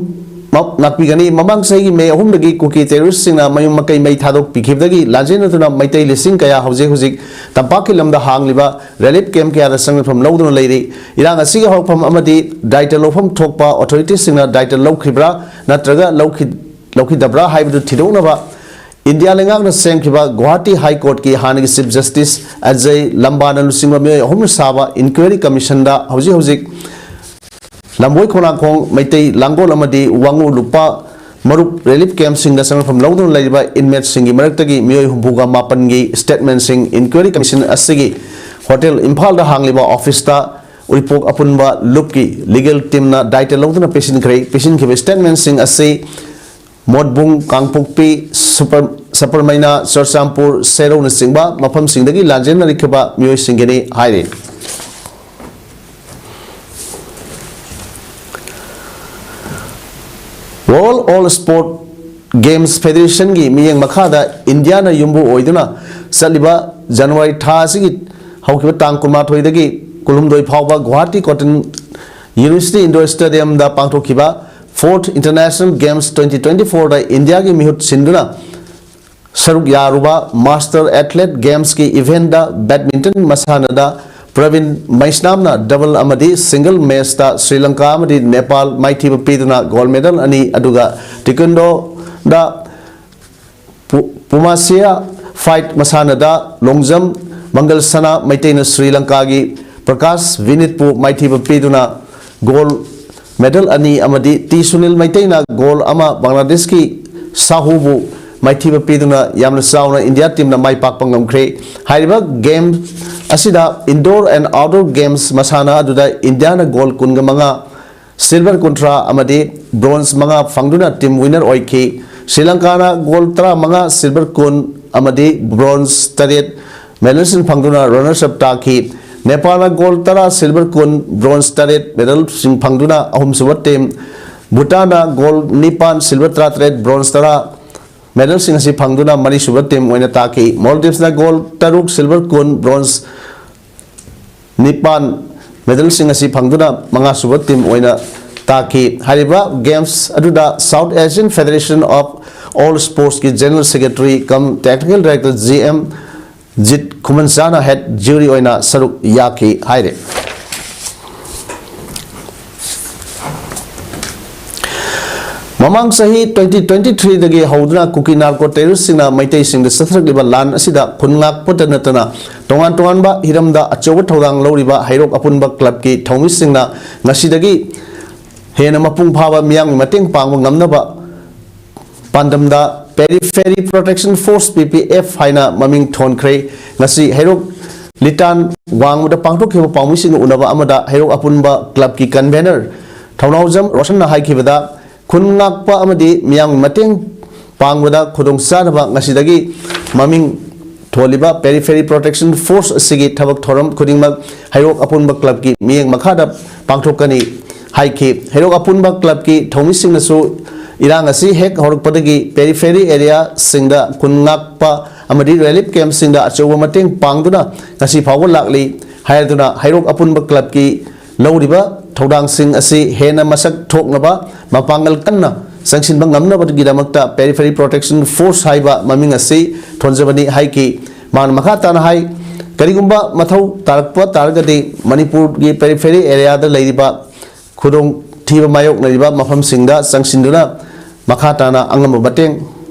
ꯃ-, ꯉꯥꯛꯄꯤꯒꯅꯤ꯫ ꯃꯃꯥꯡ ꯆꯍꯤꯒꯤ ꯃꯦ ꯑꯍꯨꯝꯗꯒꯤ ꯀꯨꯀꯤ ꯇꯦꯔꯣꯔꯤꯁꯁꯤꯡꯅ ꯃꯌꯨꯝ ꯃꯀꯩ ꯃꯩ ꯊꯥꯗꯣꯛꯄꯤꯈꯤꯕꯗꯒꯤ ꯂꯥꯟꯖꯦꯟꯅꯗꯨꯅ ꯃꯩꯇꯩ ꯂꯤꯁꯤꯡ ꯀꯌꯥ ꯍꯧꯖꯤꯛ ꯍꯧꯖꯤꯛ ꯇꯝꯄꯥꯛꯀꯤ ꯂꯝꯗ ꯍꯥꯡꯂꯤꯕ ꯔꯤꯂꯤꯐ ꯀꯦꯝꯞ ꯀꯌꯥꯗ ꯆꯪꯅꯐꯝ ꯂꯧꯗꯨꯅ ꯂꯩꯔꯤ꯫ ꯏꯔꯥꯡ ꯑꯁꯤꯒꯤ ꯍꯧꯔꯛꯐꯝ ꯑꯃꯗꯤ ꯗꯥꯏꯇ ꯂꯧꯐꯝ ꯊꯣꯛꯄ ꯑꯣꯊꯣꯔꯤꯇꯤꯁꯤꯡꯅ ꯗꯥꯏꯇ ꯂꯧꯈꯤꯕ꯭ꯔꯥ ꯅꯠꯇ꯭ꯔꯒ ꯂꯧꯈꯤ-, ꯂꯧꯈꯤꯗꯕ꯭ꯔꯥ ꯍꯥꯏꯕꯗꯨ ꯊꯤꯗꯣꯛꯅꯕ ꯏꯟꯗꯤꯌꯥ ꯂꯩꯉꯥꯛꯅ ꯁꯦꯝꯈꯤꯕ ꯒꯨꯋꯥꯍꯥꯇꯤ ꯍꯥꯏ ꯀꯣꯔꯠꯀꯤ ꯍꯥꯟꯅꯒꯤ ꯆꯤꯐ ꯖꯁꯇꯤꯁ ꯑꯖꯌ ꯂꯝꯕꯥꯅ ꯂꯨꯆꯤꯡꯕ ꯃꯤꯑꯣꯏ ꯑꯍꯨꯝꯅ ꯁꯥꯕ ꯏꯟꯀ꯭ꯋꯥꯏꯔꯤ ꯀꯃꯤꯁꯟꯗ ꯍꯧꯖꯤꯛ ꯍꯧꯖꯤꯛ ꯂꯝꯕꯣꯏ ꯈꯣꯡꯅꯥꯡꯈꯣꯡ ꯃꯩꯇꯩ ꯂꯥꯡꯒꯣꯜ ꯑꯃꯗꯤ ꯋꯥꯉꯨ ꯂꯨꯄꯥ ꯃꯔꯨꯞ ꯔꯤꯂꯤꯐ ꯀꯦꯝꯞꯁꯤꯡꯗ ꯆꯪꯐꯝ ꯂꯧꯗꯨꯅ ꯂꯩꯔꯤꯕ ꯏꯟꯃꯦꯠꯁꯤꯡꯒꯤ ꯃꯔꯛꯇꯒꯤ ꯃꯤꯑꯣꯏ ꯍꯨꯝꯐꯨꯒ ꯃꯥꯄꯟꯒꯤ ꯁ꯭ꯇꯦꯠꯃꯦꯟꯠꯁꯤꯡ ꯏꯟꯀ꯭ꯋꯥꯏꯔꯤ ꯀꯃꯤꯁꯟ ꯑꯁꯤꯒꯤ ꯍꯣꯇꯦꯜ ꯏꯝꯐꯥꯜꯗ ꯍꯥꯡꯂꯤꯕ ꯑꯣꯐꯤꯁꯇ ꯎꯔꯤꯄꯣꯛ ꯑꯄꯨꯟꯕ ꯂꯨꯞꯀꯤ ꯂꯤꯒꯦꯜ ꯇꯤꯝꯅ ꯗꯥꯏꯇ ꯂꯧꯗꯨꯅ ꯄꯤꯁꯤꯟꯈ꯭ꯔꯦ꯫ ꯄꯤꯁꯤꯟꯈꯤꯕ ꯁ꯭ꯇꯦꯠꯃꯦꯟꯁꯤꯡ ꯑꯁꯤ ꯃꯣꯠꯕꯨꯡ, ꯀꯥꯡꯄꯣꯛꯄꯤ, ꯁꯨꯄꯔ-, ꯁꯄꯔꯃꯩꯅꯥ, ꯆꯨꯔꯆꯥꯟꯄꯨꯔ, ꯁꯦꯔꯧꯅꯆꯤꯡꯕ ꯃꯐꯝꯁꯤꯡꯗꯒꯤ ꯂꯥꯟꯖꯦꯟꯅꯔꯛꯈꯤꯕ ꯃꯤꯑꯣꯏꯁꯤꯡꯒꯤꯅꯤ ꯍꯥꯏꯔꯤ꯫ World All Sport Games Federationꯒꯤ ꯃꯤꯠꯌꯦꯡ ꯃꯈꯥꯗ ꯏꯟꯗꯤꯌꯥꯅ ꯌꯨꯝꯕꯨ ꯑꯣꯏꯗꯨꯅ ꯆꯠꯂꯤꯕ ꯖꯅꯋꯥꯔꯤ ꯊꯥ ꯑꯁꯤꯒꯤ ꯍꯧꯈꯤꯕ ꯇꯥꯡ ꯀꯨꯟꯃꯥꯊꯣꯏꯗꯒꯤ ꯀꯨꯟꯍꯨꯝꯗꯣꯏ ꯐꯥꯎꯕ ꯒꯨꯋꯥꯍꯥꯇꯤ Cotton University Indoor Stadiumꯗ ꯄꯥꯡꯊꯣꯛꯈꯤꯕ Fourth International Games twenty twenty-fourꯗ ꯏꯟꯗꯤꯌꯥꯒꯤ ꯃꯤꯍꯨꯠ ꯁꯤꯟꯗꯨꯅ ꯁꯔꯨꯛ ꯌꯥꯔꯨꯕ Master Athlete Gamesꯀꯤ eventꯗ badminton ꯃꯁꯥꯟꯅꯗ Praveen ꯃꯩꯁꯅꯥꯝꯅ double ꯑꯃꯗꯤ single matchꯇ ꯁ꯭ꯔꯤ ꯂꯪꯀꯥ ꯑꯃꯗꯤ ꯅꯦꯄꯥꯜ ꯃꯥꯏꯊꯤꯕ ꯄꯤꯗꯨꯅ gold medal ꯑꯅꯤ, ꯑꯗꯨꯒ taekwondoꯗ ꯄꯨ-, ꯄꯨꯃꯥꯁꯤꯌꯥ fight ꯃꯁꯥꯟꯅꯗ long jump ꯃꯪꯒꯜ ꯁꯅꯥ ꯃꯩꯇꯩꯅ ꯁ꯭ꯔꯤ ꯂꯪꯀꯥꯒꯤ ꯄ꯭ꯔꯀꯥꯁ ꯚꯤꯅꯤꯠꯄꯨ ꯃꯥꯏꯊꯤꯕ ꯄꯤꯗꯨꯅ gold medal ꯑꯅꯤ ꯑꯃꯗꯤ ꯇꯤ ꯁꯨꯅꯤꯜ ꯃꯩꯇꯩꯅ gold ꯑꯃ ꯕꯪꯒ꯭ꯂꯥꯗꯦꯁꯀꯤ ꯁꯥꯍꯨꯕꯨ ꯃꯥꯏꯊꯤꯕ ꯄꯤꯗꯨꯅ ꯌꯥꯝꯅ ꯆꯥꯎꯅ ꯏꯟꯗꯤꯌꯥ ꯇꯤꯝꯅ ꯃꯥꯏ ꯄꯥꯛꯄ ꯉꯝꯈ꯭ꯔꯦ꯫ ꯍꯥꯏꯔꯤꯕ game ꯑꯁꯤꯗ indoor and outdoor games ꯃꯁꯥꯟꯅ ꯑꯗꯨꯗ ꯏꯟꯗꯤꯌꯥꯅ gold ꯀꯨꯟꯒ ꯃꯉꯥ, silver ꯀꯨꯟꯊ꯭ꯔꯥ ꯑꯃꯗꯤ bronze ꯃꯉꯥ ꯐꯪꯗꯨꯅ team winner ꯑꯣꯏꯈꯤ꯫ ꯁ꯭ꯔꯤ ꯂꯪꯀꯥꯅ gold ꯇꯔꯥꯃꯉꯥ, silver ꯀꯨꯟ ꯑꯃꯗꯤ bronze ꯇꯔꯦꯠ medalꯁꯤꯡ ꯐꯪꯗꯨꯅ runners up ꯇꯥꯈꯤ꯫ ꯅꯦꯄꯥꯜꯅ gold ꯇꯔꯥ, silver ꯀꯨꯟ, bronze ꯇꯔꯦꯠ medalꯁꯤꯡ ꯐꯪꯗꯨꯅ ꯑꯍꯨꯝꯁꯨꯕ team, ꯚꯨꯇꯥꯟꯅ gold ꯅꯤꯄꯥꯟ, silver ꯇꯔꯥꯇꯔꯦꯠ, bronze ꯇꯔꯥ medalꯁꯤꯡ ꯑꯁꯤ ꯐꯪꯗꯨꯅ ꯃꯔꯤꯁꯨꯕ team ꯑꯣꯏꯅ ꯇꯥꯈꯤ꯫ Maldives ꯅ gold ꯇꯔꯨꯛ, silver ꯀꯨꯟ, bronze ꯅꯤꯄꯥꯟ medalꯁꯤꯡ ꯑꯁꯤ ꯐꯪꯗꯨꯅ ꯃꯉꯥꯁꯨꯕ team ꯑꯣꯏꯅ ꯇꯥꯈꯤ꯫ ꯍꯥꯏꯔꯤꯕ games ꯑꯗꯨꯗ South Asian Federation of All Sportsꯀꯤ General Secretary cum Technical Director G M ꯖꯤꯠ ꯈꯨꯃꯟꯆꯥꯅ head jury ꯑꯣꯏꯅ ꯁꯔꯨꯛ ꯌꯥꯈꯤ ꯍꯥꯏꯔꯤ꯫ ꯃꯃꯥꯡ ꯆꯍꯤ twenty twenty-threeꯗꯒꯤ ꯍꯧꯗꯨꯅ ꯀꯨꯀꯤ narco terroristꯁꯤꯡꯅ ꯃꯩꯇꯩꯁꯤꯡꯗ ꯆꯠꯊꯔꯛꯂꯤꯕ ꯂꯥꯟ ꯑꯁꯤꯗ ꯈꯨꯟ ꯉꯥꯛꯄꯇ ꯅꯠꯇꯅ ꯇꯣꯉꯥꯟ ꯇꯣꯉꯥꯟꯕ ꯍꯤꯔꯝꯗ ꯑꯆꯧꯕ ꯊꯧꯗꯥꯡ ꯂꯧꯔꯤꯕ ꯍꯩꯔꯣꯛ ꯑꯄꯨꯟꯕ clubꯀꯤ ꯊꯧꯃꯤꯁꯤꯡꯅ ꯉꯁꯤꯗꯒꯤ ꯍꯦꯟꯅ ꯃꯄꯨꯡ ꯐꯥꯕ ꯃꯤꯌꯥꯝꯒꯤ ꯃꯇꯦꯡ ꯄꯥꯡꯕ ꯉꯝꯅꯕ ꯄꯥꯟꯗꯝꯗ Periphery Protection Force, P P F ꯍꯥꯏꯅ ꯃꯃꯤꯡ ꯊꯣꯟꯈ꯭ꯔꯦ꯫ ꯉꯁꯤ ꯍꯩꯔꯣꯛ ꯂꯤꯇꯥꯟ ꯋꯥꯡꯃꯗ ꯄꯥꯡꯊꯣꯛꯈꯤꯕ ꯄꯥꯎꯃꯤꯁꯤꯡꯒ ꯎꯅꯕ ꯑꯃꯗ ꯍꯩꯔꯣꯛ ꯑꯄꯨꯟꯕ ꯀ꯭ꯂꯕꯀꯤ ꯀꯟꯚꯦꯅꯔ ꯊꯧꯅꯥꯎꯖꯝ ꯔꯣꯁꯟꯅ ꯍꯥꯏꯈꯤꯕꯗ, ꯈꯨꯟ ꯉꯥꯛꯄ ꯑꯃꯗꯤ ꯃꯤꯌꯥꯝꯒꯤ ꯃꯇꯦꯡ ꯄꯥꯡꯕꯗ ꯈꯨꯗꯣꯡꯆꯥꯅꯕ ꯉꯁꯤꯗꯒꯤ ꯃꯃꯤꯡ ꯊꯣꯜꯂꯤꯕ Periphery Protection Force ꯑꯁꯤꯒꯤ ꯊꯕꯛ ꯊꯧꯔꯝ ꯈꯨꯗꯤꯡꯃꯛ ꯍꯩꯔꯣꯛ ꯑꯄꯨꯟꯕ ꯀ꯭ꯂꯕꯀꯤ ꯃꯤꯠꯌꯦꯡ ꯃꯈꯥꯗ ꯄꯥꯡꯊꯣꯛꯀꯅꯤ ꯍꯥꯏꯈꯤ꯫ ꯍꯩꯔꯣꯛ ꯑꯄꯨꯟꯕ ꯀ꯭ꯂꯕꯀꯤ ꯊꯧꯃꯤꯁꯤꯡꯅꯁꯨ ꯏꯔꯥꯡ ꯑꯁꯤ ꯍꯦꯛ ꯍꯧꯔꯛꯄꯗꯒꯤ periphery areaꯁꯤꯡꯗ ꯈꯨꯟ ꯉꯥꯛꯄ ꯑꯃꯗꯤ relief campꯁꯤꯡꯗ ꯑꯆꯧꯕ ꯃꯇꯦꯡ ꯄꯥꯡꯗꯨꯅ ꯉꯁꯤ ꯐꯥꯎꯕ ꯂꯥꯛꯂꯤ ꯍꯥꯏꯗꯨꯅ ꯍꯩꯔꯣꯛ ꯑꯄꯨꯟꯕ ꯀ꯭ꯂꯕꯀꯤ ꯂꯧꯔꯤꯕ ꯊꯧꯗꯥꯡꯁꯤꯡ ꯑꯁꯤ ꯍꯦꯟꯅ ꯃꯁꯛ ꯊꯣꯛꯅꯕ ꯃꯄꯥꯡꯒꯜ ꯀꯟꯅ ꯆꯪꯁꯤꯟꯕ ꯉꯝꯅꯕꯒꯤꯗꯃꯛꯇ Periphery Protection Force ꯍꯥꯏꯕ ꯃꯃꯤꯡ ꯑꯁꯤ ꯊꯣꯟꯖꯕꯅꯤ ꯍꯥꯏꯈꯤ꯫ ꯃꯥꯅ ꯃꯈꯥ ꯇꯥꯅ ꯍꯥꯏ, ꯀꯔꯤꯒꯨꯝꯕ ꯃꯊꯧ ꯇꯥꯔꯛꯄ ꯇꯥꯔꯒꯗꯤ ꯃꯅꯤꯄꯨꯔꯒꯤ periphery areaꯗ ꯂꯩꯔꯤꯕ ꯈꯨꯗꯣꯡꯊꯤꯕ ꯃꯥꯌꯣꯛꯅꯔꯤꯕ ꯃꯐꯝꯁꯤꯡꯗ ꯆꯪꯁꯤꯟꯗꯨꯅ ꯃꯈꯥ ꯇꯥꯅ ꯑꯉꯝꯕ ꯃꯇꯦꯡ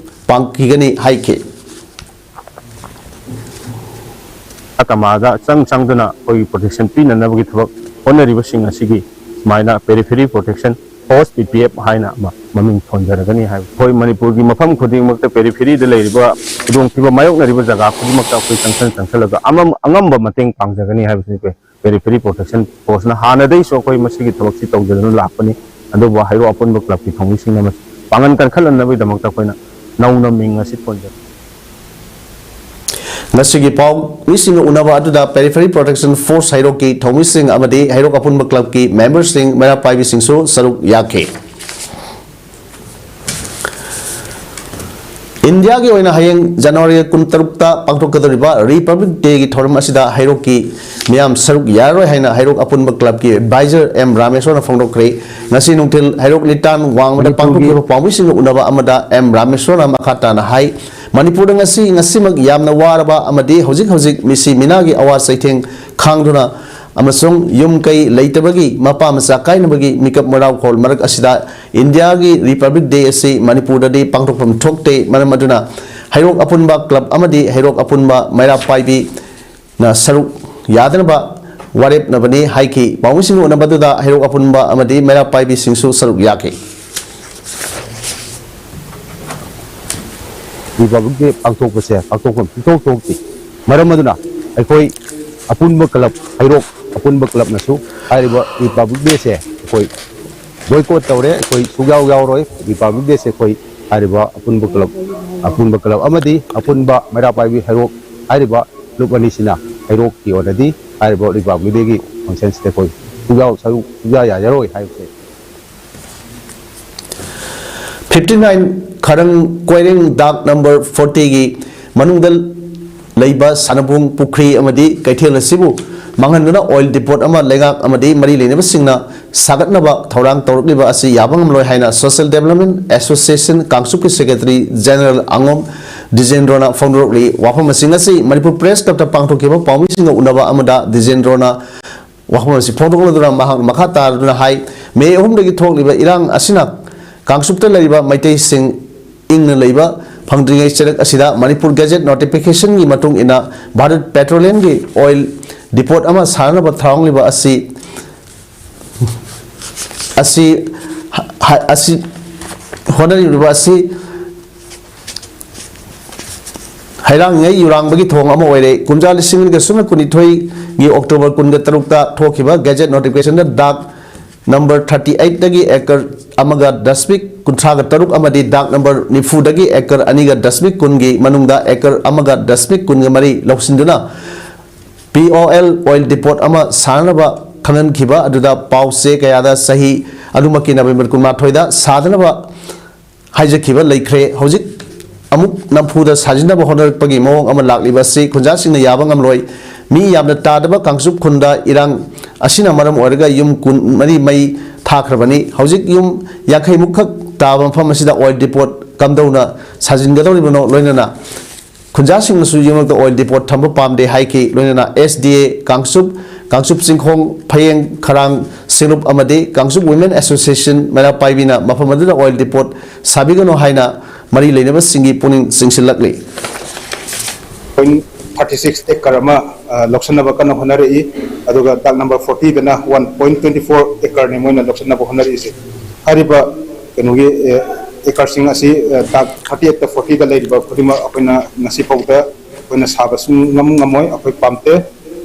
ꯄꯥꯡꯈꯤꯒꯅꯤ ꯍꯥꯏꯈꯤ꯫ ꯀꯃꯥꯗ ꯆꯪ ꯆꯪꯗꯨꯅ ꯑꯩꯈꯣꯏꯒꯤ protection ꯄꯤꯅꯅꯕꯒꯤ ꯊꯕꯛ ꯍꯣꯠꯅꯔꯤꯕꯁꯤꯡ ꯑꯁꯤꯒꯤ ꯁꯨꯃꯥꯏꯅ Periphery Protection Force, P P F ꯍꯥꯏꯅ ꯑꯃ ꯃꯃꯤꯡ ꯊꯣꯟꯖꯔꯒꯅꯤ ꯍꯥꯏꯕ꯫ ꯑꯩꯈꯣꯏ ꯃꯅꯤꯄꯨꯔꯒꯤ ꯃꯐꯝ ꯈꯨꯗꯤꯡꯃꯛꯇ peripheryꯗ ꯂꯩꯔꯤꯕ ꯈꯨꯗꯣꯡꯊꯤꯕ ꯃꯥꯌꯣꯛꯅꯔꯤꯕ ꯖꯒꯥ ꯈꯨꯗꯤꯡꯃꯛꯇ ꯑꯩꯈꯣꯏ ꯆꯪꯁꯤꯟ ꯆꯪꯁꯤꯜꯂꯒ ꯑꯃꯝ-, ꯑꯉꯝꯕ ꯃꯇꯦꯡ ꯄꯥꯡꯖꯒꯅꯤ ꯍꯥꯏꯕꯁꯤ ꯑꯩꯈꯣꯏ Periphery Protection Forceꯅ ꯍꯥꯟꯅꯗꯒꯤꯁꯨ ꯑꯩꯈꯣꯏ ꯃꯁꯤꯒꯤ ꯊꯕꯛꯁꯤ ꯇꯧꯖꯗꯨꯅ ꯂꯥꯛꯄꯅꯤ꯫ ꯑꯗꯨꯕꯨ ꯍꯩꯔꯣꯛ ꯑꯄꯨꯟꯕ ꯀ꯭ꯂꯕꯀꯤ ꯊꯧꯃꯤꯁꯤꯡꯅ ꯃꯁꯤ ꯄꯥꯡꯒꯜ ꯀꯟꯈꯠꯍꯟꯅꯕꯒꯤꯗꯃꯛꯇ ꯑꯩꯈꯣꯏꯅ ꯅꯧꯅ ꯃꯤꯡ ꯑꯁꯤ ꯊꯣꯟꯖꯔꯤ꯫ ꯉꯁꯤꯒꯤ ꯄꯥꯎꯃꯤꯁꯤꯡꯒ ꯎꯅꯕ ꯑꯗꯨꯗ Periphery Protection Force ꯍꯩꯔꯣꯛꯀꯤ ꯊꯧꯃꯤꯁꯤꯡ ꯑꯃꯗꯤ ꯍꯩꯔꯣꯛ ꯑꯄꯨꯟꯕ ꯀ꯭ꯂꯕꯀꯤ ꯃꯦꯝꯕꯔꯁꯤꯡ, ꯃꯩꯔꯥ ꯄꯥꯏꯕꯤꯁꯤꯡꯁꯨ ꯁꯔꯨꯛ ꯌꯥꯈꯤ꯫ ꯏꯟꯗꯤꯌꯥꯒꯤ ꯑꯣꯏꯅ ꯍꯌꯦꯡ ꯖꯅꯋꯥꯔꯤ ꯀꯨꯟꯇꯔꯨꯛꯇ ꯄꯥꯡꯊꯣꯛꯀꯗꯧꯔꯤꯕ Republic Dayꯒꯤ ꯊꯧꯔꯝ ꯑꯁꯤꯗ ꯍꯩꯔꯣꯛꯀꯤ ꯃꯤꯌꯥꯝ ꯁꯔꯨꯛ ꯌꯥꯔꯔꯣꯏ ꯍꯥꯏꯅ ꯍꯩꯔꯣꯛ ꯑꯄꯨꯟꯕ ꯀ꯭ꯂꯕꯀꯤ advisor ꯑꯦꯝ ꯔꯥꯃꯦꯁꯣꯔꯅ ꯐꯣꯡꯗꯣꯛꯈ꯭ꯔꯦ꯫ ꯉꯁꯤ ꯅꯨꯡꯊꯤꯜ ꯍꯩꯔꯣꯛ ꯅꯤꯇꯥꯟ ꯋꯥꯡꯃꯗ ꯄꯥꯡꯊꯣꯛꯈꯤꯕ ꯄꯥꯎꯃꯤꯁꯤꯡꯒ ꯎꯅꯕ ꯑꯃꯗ ꯑꯦꯝ ꯔꯥꯃꯦꯁꯣꯔꯅ ꯃꯈꯥ ꯇꯥꯅ ꯍꯥꯏ, ꯃꯅꯤꯄꯨꯔꯗ ꯉꯁꯤ ꯉꯁꯤꯃꯛ ꯌꯥꯝꯅ ꯋꯥꯔꯕ ꯑꯃꯗꯤ ꯍꯧꯖꯤꯛ ꯍꯧꯖꯤꯛ ꯃꯤꯁꯤ ꯃꯤꯅꯥꯒꯤ ꯑꯋꯥ ꯆꯩꯊꯦꯡ ꯈꯥꯡꯗꯨꯅ ꯑꯃꯁꯨꯡ ꯌꯨꯝ ꯀꯩ ꯂꯩꯇꯕꯒꯤ ꯃꯄꯥ ꯃꯆꯥ ꯀꯥꯏꯅꯕꯒꯤ ꯃꯤꯀꯞ ꯃꯔꯥꯎꯈꯣꯜ ꯃꯔꯛ ꯑꯁꯤꯗ ꯏꯟꯗꯤꯌꯥꯒꯤ Republic Day ꯑꯁꯤ ꯃꯅꯤꯄꯨꯔꯗꯗꯤ ꯄꯥꯡꯊꯣꯛꯐꯝ ꯊꯣꯛꯇꯦ꯫ ꯃꯔꯝ ꯑꯗꯨꯅ ꯍꯩꯔꯣꯛ ꯑꯄꯨꯟꯕ ꯀ꯭ꯂꯕ ꯑꯃꯗꯤ ꯍꯩꯔꯣꯛ ꯑꯄꯨꯟꯕ ꯃꯩꯔꯥ ꯄꯥꯏꯕꯤꯅ ꯁꯔꯨꯛ ꯌꯥꯗꯅꯕ ꯋꯥꯔꯦꯞꯅꯕꯅꯤ ꯍꯥꯏꯈꯤ꯫ ꯄꯥꯎꯃꯤꯁꯤꯡꯒ ꯎꯅꯕꯗꯨꯗ ꯍꯩꯔꯣꯛ ꯑꯄꯨꯟꯕ ꯑꯃꯗꯤ ꯃꯩꯔꯥ ꯄꯥꯏꯕꯤꯁꯤꯡꯁꯨ ꯁꯔꯨꯛ ꯌꯥꯈꯤ꯫ Republic Day ꯄꯥꯡꯊꯣꯛꯄꯁꯦ ꯄꯥꯡꯊꯣꯛꯐꯝ ꯁꯨꯡꯊꯣꯛ ꯊꯣꯛꯇꯦ꯫ ꯃꯔꯝ ꯑꯗꯨꯅ ꯑꯩꯈꯣꯏ ꯑꯄꯨꯟꯕ ꯀ꯭ꯂꯕ, ꯍꯩꯔꯣꯛ ꯑꯄꯨꯟꯕ ꯀ꯭ꯂꯕꯅꯁꯨ ꯍꯥꯏꯔꯤꯕ ꯔꯤꯄꯕ꯭ꯂꯤꯛ ꯗꯦꯁꯦ ꯑꯩꯈꯣꯏ ꯕꯣꯏꯀꯣꯠ ꯇꯧꯔꯦ꯫ ꯑꯩꯈꯣꯏ ꯁꯨꯛꯌꯥꯎ ꯌꯥꯎꯔꯣꯏ꯫ ꯔꯤꯄꯕ꯭ꯂꯤꯛ ꯗꯦꯁꯦ ꯑꯩꯈꯣꯏ ꯍꯥꯏꯔꯤꯕ ꯑꯄꯨꯟꯕ ꯀ꯭ꯂꯕ, ꯑꯄꯨꯟꯕ ꯀ꯭ꯂꯕ ꯑꯃꯗꯤ ꯑꯄꯨꯟꯕ ꯃꯩꯔꯥ ꯄꯥꯏꯕꯤ ꯍꯩꯔꯣꯛ ꯍꯥꯏꯔꯤꯕ ꯂꯨꯞ ꯑꯅꯤꯁꯤꯅ ꯍꯩꯔꯣꯛꯀꯤ ꯑꯣꯏꯅꯗꯤ ꯍꯥꯏꯔꯤꯕ ꯔꯤꯄꯕ꯭ꯂꯤꯛ ꯗꯦꯒꯤ ꯐꯪꯁꯟꯁꯤꯗ ꯑꯩꯈꯣꯏ ꯁꯨꯛꯌꯥꯎ ꯁꯔꯨꯛ ꯁꯨꯛꯌꯥ ꯌꯥꯖꯔꯣꯏ ꯍꯥꯏꯕꯁꯦ꯫ ꯐꯤꯐꯇꯤ ꯅꯥꯏꯟ ꯈꯔꯪ ꯀꯣꯏꯔꯦꯡ ꯗꯥꯛ ꯅꯝꯕꯔ ꯐꯣꯔꯇꯤꯒꯤ ꯃꯅꯨꯡꯗ ꯂꯩꯕ ꯁꯥꯅꯕꯨꯡ ꯄꯨꯈ꯭ꯔꯤ ꯑꯃꯗꯤ ꯀꯩꯊꯦꯜ ꯑꯁꯤꯕꯨ ꯃꯥꯡꯍꯟꯗꯨꯅ ꯑꯣꯏꯜ ꯗꯤꯄꯣꯠ ꯑꯃ ꯂꯩꯉꯥꯛ ꯑꯃꯗꯤ ꯃꯔꯤ ꯂꯩꯅꯕꯁꯤꯡꯅ ꯁꯥꯒꯠꯅꯕ ꯊꯧꯔꯥꯡ ꯇꯧꯔꯛꯂꯤꯕ ꯑꯁꯤ ꯌꯥꯕ ꯉꯝꯂꯣꯏ ꯍꯥꯏꯅ ꯁꯣꯁꯤꯌꯦꯜ ꯗꯦꯕꯂꯞꯃꯦꯟ ꯑꯦꯁꯣꯁꯤꯌꯦꯁꯟ ꯀꯥꯡꯆꯨꯞꯀꯤ ꯁꯦꯀ꯭ꯔꯦꯇꯔꯤ ꯖꯦꯅꯔꯦꯜ ꯑꯉꯣꯝ ꯗꯤꯖꯦꯟꯗ꯭ꯔꯣꯅ ꯐꯣꯡꯗꯣꯔꯛꯂꯤ꯫ ꯋꯥꯐꯝꯁꯤꯡ ꯑꯁꯤ ꯃꯅꯤꯄꯨꯔ ꯄ꯭ꯔꯦꯁ ꯀ꯭ꯂꯕꯇ ꯄꯥꯡꯊꯣꯛꯈꯤꯕ ꯄꯥꯎꯃꯤꯁꯤꯡꯒ ꯎꯅꯕ ꯑꯃꯗ ꯗꯤꯖꯦꯟꯗ꯭ꯔꯣꯅ ꯋꯥꯐꯝ ꯑꯁꯤ ꯐꯣꯡꯗꯣꯛꯂꯗꯨꯅ ꯃꯍꯥꯛꯅ ꯃꯈꯥ ꯇꯥꯗꯨꯅ ꯍꯥꯏ, ꯃꯦ ꯑꯍꯨꯝꯗꯒꯤ ꯊꯣꯛꯂꯤꯕ ꯏꯔꯥꯡ ꯑꯁꯤꯅ ꯀꯥꯡꯆꯨꯞꯇ ꯂꯩꯔꯤꯕ ꯃꯩꯇꯩꯁꯤꯡ ꯏꯪꯅ ꯂꯩꯕ ꯐꯪꯗ꯭ꯔꯤꯉꯩ ꯆꯔꯛ ꯑꯁꯤꯗ ꯃꯅꯤꯄꯨꯔ ꯒꯦꯖꯦꯠ ꯅꯣꯇꯤꯐꯤꯀꯦꯁꯟꯒꯤ ꯃꯇꯨꯡ ꯏꯟꯅ ꯚꯥꯔꯠ ꯄꯦꯇ꯭ꯔꯣꯂꯤꯌꯝꯒꯤ ꯑꯣꯏꯜ ꯗꯤꯄꯣꯠ ꯑꯃ ꯁꯥꯅꯅꯕ ꯊꯧꯔꯥꯡꯂꯤꯕ ꯑꯁꯤ ꯑꯁꯤ ꯑꯁꯤ ꯍꯣꯠꯅꯔꯤꯕ ꯑꯁꯤ ꯍꯩꯔꯥꯡꯉꯩ ꯌꯨꯔꯥꯡꯕꯒꯤ ꯊꯣꯡ ꯑꯃ ꯑꯣꯏꯔꯦ꯫ ꯀꯨꯝꯖꯥ ꯂꯤꯁꯤꯡ ꯑꯅꯤꯒ ꯁꯨꯞꯅ ꯀꯨꯟꯅꯤꯊꯣꯏꯒꯤ ꯑꯣꯛꯇꯣꯕꯔ ꯀꯨꯟꯒ ꯇꯔꯨꯛꯇ ꯊꯣꯛꯈꯤꯕ ꯒꯦꯖꯦꯠ ꯅꯣꯇꯤꯐꯤꯀꯦꯁꯟꯗ ꯗꯥꯛ ꯅꯝꯕꯔ ꯊꯥꯔꯇꯤ ꯑꯩꯠꯇꯒꯤ ꯑꯦꯀꯔ ꯑꯃꯒ ꯗꯁꯃꯤꯛ ꯀꯨꯟꯊ꯭ꯔꯥꯒ ꯇꯔꯨꯛ ꯑꯃꯗꯤ ꯗꯥꯛ ꯅꯝꯕꯔ ꯅꯤꯐꯨꯗꯒꯤ ꯑꯦꯀꯔ ꯑꯅꯤꯒ ꯗꯁꯃꯤꯛ ꯀꯨꯟꯒꯤ ꯃꯅꯨꯡꯗ ꯑꯦꯀꯔ ꯑꯃꯒ ꯗꯁꯃꯤꯛ ꯀꯨꯟꯒ ꯃꯔꯤ ꯂꯧꯁꯤꯟꯗꯨꯅ ꯄꯤ ꯑꯣ ꯑꯦꯜ ꯑꯣꯏꯜ ꯗꯤꯄꯣꯠ ꯑꯃ ꯁꯥꯅꯅꯕ ꯈꯪꯍꯟꯈꯤꯕ ꯑꯗꯨꯗ ꯄꯥꯎ ꯆꯦ ꯀꯌꯥꯗ ꯆꯍꯤ ꯑꯗꯨꯃꯛꯀꯤ ꯅꯕꯦꯝꯕꯔ ꯀꯨꯟꯃꯥꯊꯣꯏꯗ ꯁꯥꯗꯅꯕ ꯍꯥꯏꯖꯈꯤꯕ ꯂꯩꯈ꯭ꯔꯦ꯫ ꯍꯧꯖꯤꯛ ꯑꯃꯨꯛ ꯅꯝꯐꯨꯗ ꯁꯥꯖꯤꯟꯅꯕ ꯍꯣꯠꯅꯔꯛꯄꯒꯤ ꯃꯑꯣꯡ ꯑꯃ ꯂꯥꯛꯂꯤꯕ ꯑꯁꯤ ꯈꯨꯟꯖꯥꯁꯤꯡꯅ ꯌꯥꯕ ꯉꯝꯂꯣꯏ꯫ ꯃꯤ ꯌꯥꯝꯅ ꯇꯥꯗꯕ ꯀꯥꯡꯆꯨꯞ ꯈꯨꯟꯗ ꯏꯔꯥꯡ ꯑꯁꯤꯅ ꯃꯔꯝ ꯑꯣꯏꯔꯒ ꯌꯨꯝ ꯀꯨꯟ ꯃꯔꯤ ꯃꯩ ꯊꯥꯈ꯭ꯔꯕꯅꯤ꯫ ꯍꯧꯖꯤꯛ ꯌꯨꯝ ꯌꯥꯡꯈꯩꯃꯨꯛ ꯈꯛ ꯇꯥꯕ ꯃꯐꯝ ꯑꯁꯤꯗ ꯑꯣꯏꯜ ꯗꯤꯄꯣꯠ ꯀꯝꯗꯧꯅ ꯁꯥꯖꯤꯟꯒꯗꯧꯔꯤꯕꯅꯣ, ꯂꯣꯏꯅꯅ ꯈꯨꯟꯖꯥꯁꯤꯡꯅꯁꯨ ꯌꯨꯝꯂꯛꯇ ꯑꯣꯏꯜ ꯗꯤꯄꯣꯠ ꯊꯝꯕ ꯄꯥꯝꯗꯦ ꯍꯥꯏꯈꯤ꯫ ꯂꯣꯏꯅꯅ ꯑꯦꯁ ꯗꯤ ꯑꯦ ꯀꯥꯡꯆꯨꯞ, ꯀꯥꯡꯆꯨꯞ ꯆꯤꯡꯈꯣꯡ, ꯐꯌꯦꯡ ꯈꯔꯥꯡ ꯁꯤꯡꯂꯨꯞ ꯑꯃꯗꯤ ꯀꯥꯡꯆꯨꯞ ꯋꯤꯃꯦꯟ ꯑꯦꯁꯣꯁꯤꯌꯦꯁꯟ ꯃꯩꯔꯥ ꯄꯥꯏꯕꯤꯅ ꯃꯐꯝ ꯑꯗꯨꯗ ꯑꯣꯏꯜ ꯗꯤꯄꯣꯠ ꯁꯥꯕꯤꯒꯅꯨ ꯍꯥꯏꯅ ꯃꯔꯤ ꯂꯩꯅꯕꯁꯤꯡꯒꯤ ꯄꯨꯛꯅꯤꯡ ꯆꯤꯡꯁꯤꯜꯂꯛꯂꯤ꯫ ꯄꯣꯏꯟ ꯊꯥꯔꯇꯤ ꯁꯤꯛꯁ ꯑꯦꯀꯔ ꯑꯃ ꯑ, ꯂꯧꯁꯤꯟꯅꯕ ꯀꯟꯅ ꯍꯣꯠꯅꯔꯛꯏ꯫ ꯑꯗꯨꯒ ꯗꯥꯛ ꯅꯝꯕꯔ ꯐꯣꯔꯇꯤꯗꯅ ꯋꯥꯟ ꯄꯣꯏꯟ ꯇ꯭ꯋꯦꯟꯇꯤ ꯐꯣꯔ ꯑꯦꯀꯔꯅꯤ ꯃꯣꯏꯅ ꯂꯧꯁꯤꯟꯅꯕ ꯍꯣꯠꯅꯔꯛꯏꯁꯦ꯫ ꯍꯥꯏꯔꯤꯕ ꯀꯩꯅꯣꯒꯤ ꯑꯦ, ꯑꯦꯀꯔꯁꯤꯡ ꯑꯁꯤ ꯑ, ꯗꯥꯛ ꯊꯥꯔꯇꯤ ꯑꯩꯠꯇ ꯐꯣꯔꯇꯤꯗ ꯂꯩꯔꯤꯕ ꯈꯨꯗꯤꯡꯃꯛ ꯑꯩꯈꯣꯏꯅ ꯉꯁꯤ ꯐꯥꯎꯗ ꯑꯩꯈꯣꯏꯅ ꯁꯥꯕꯁꯨ ꯉꯝ ꯉꯝꯃꯣꯏ, ꯑꯩꯈꯣꯏ ꯄꯥꯝꯗꯦ꯫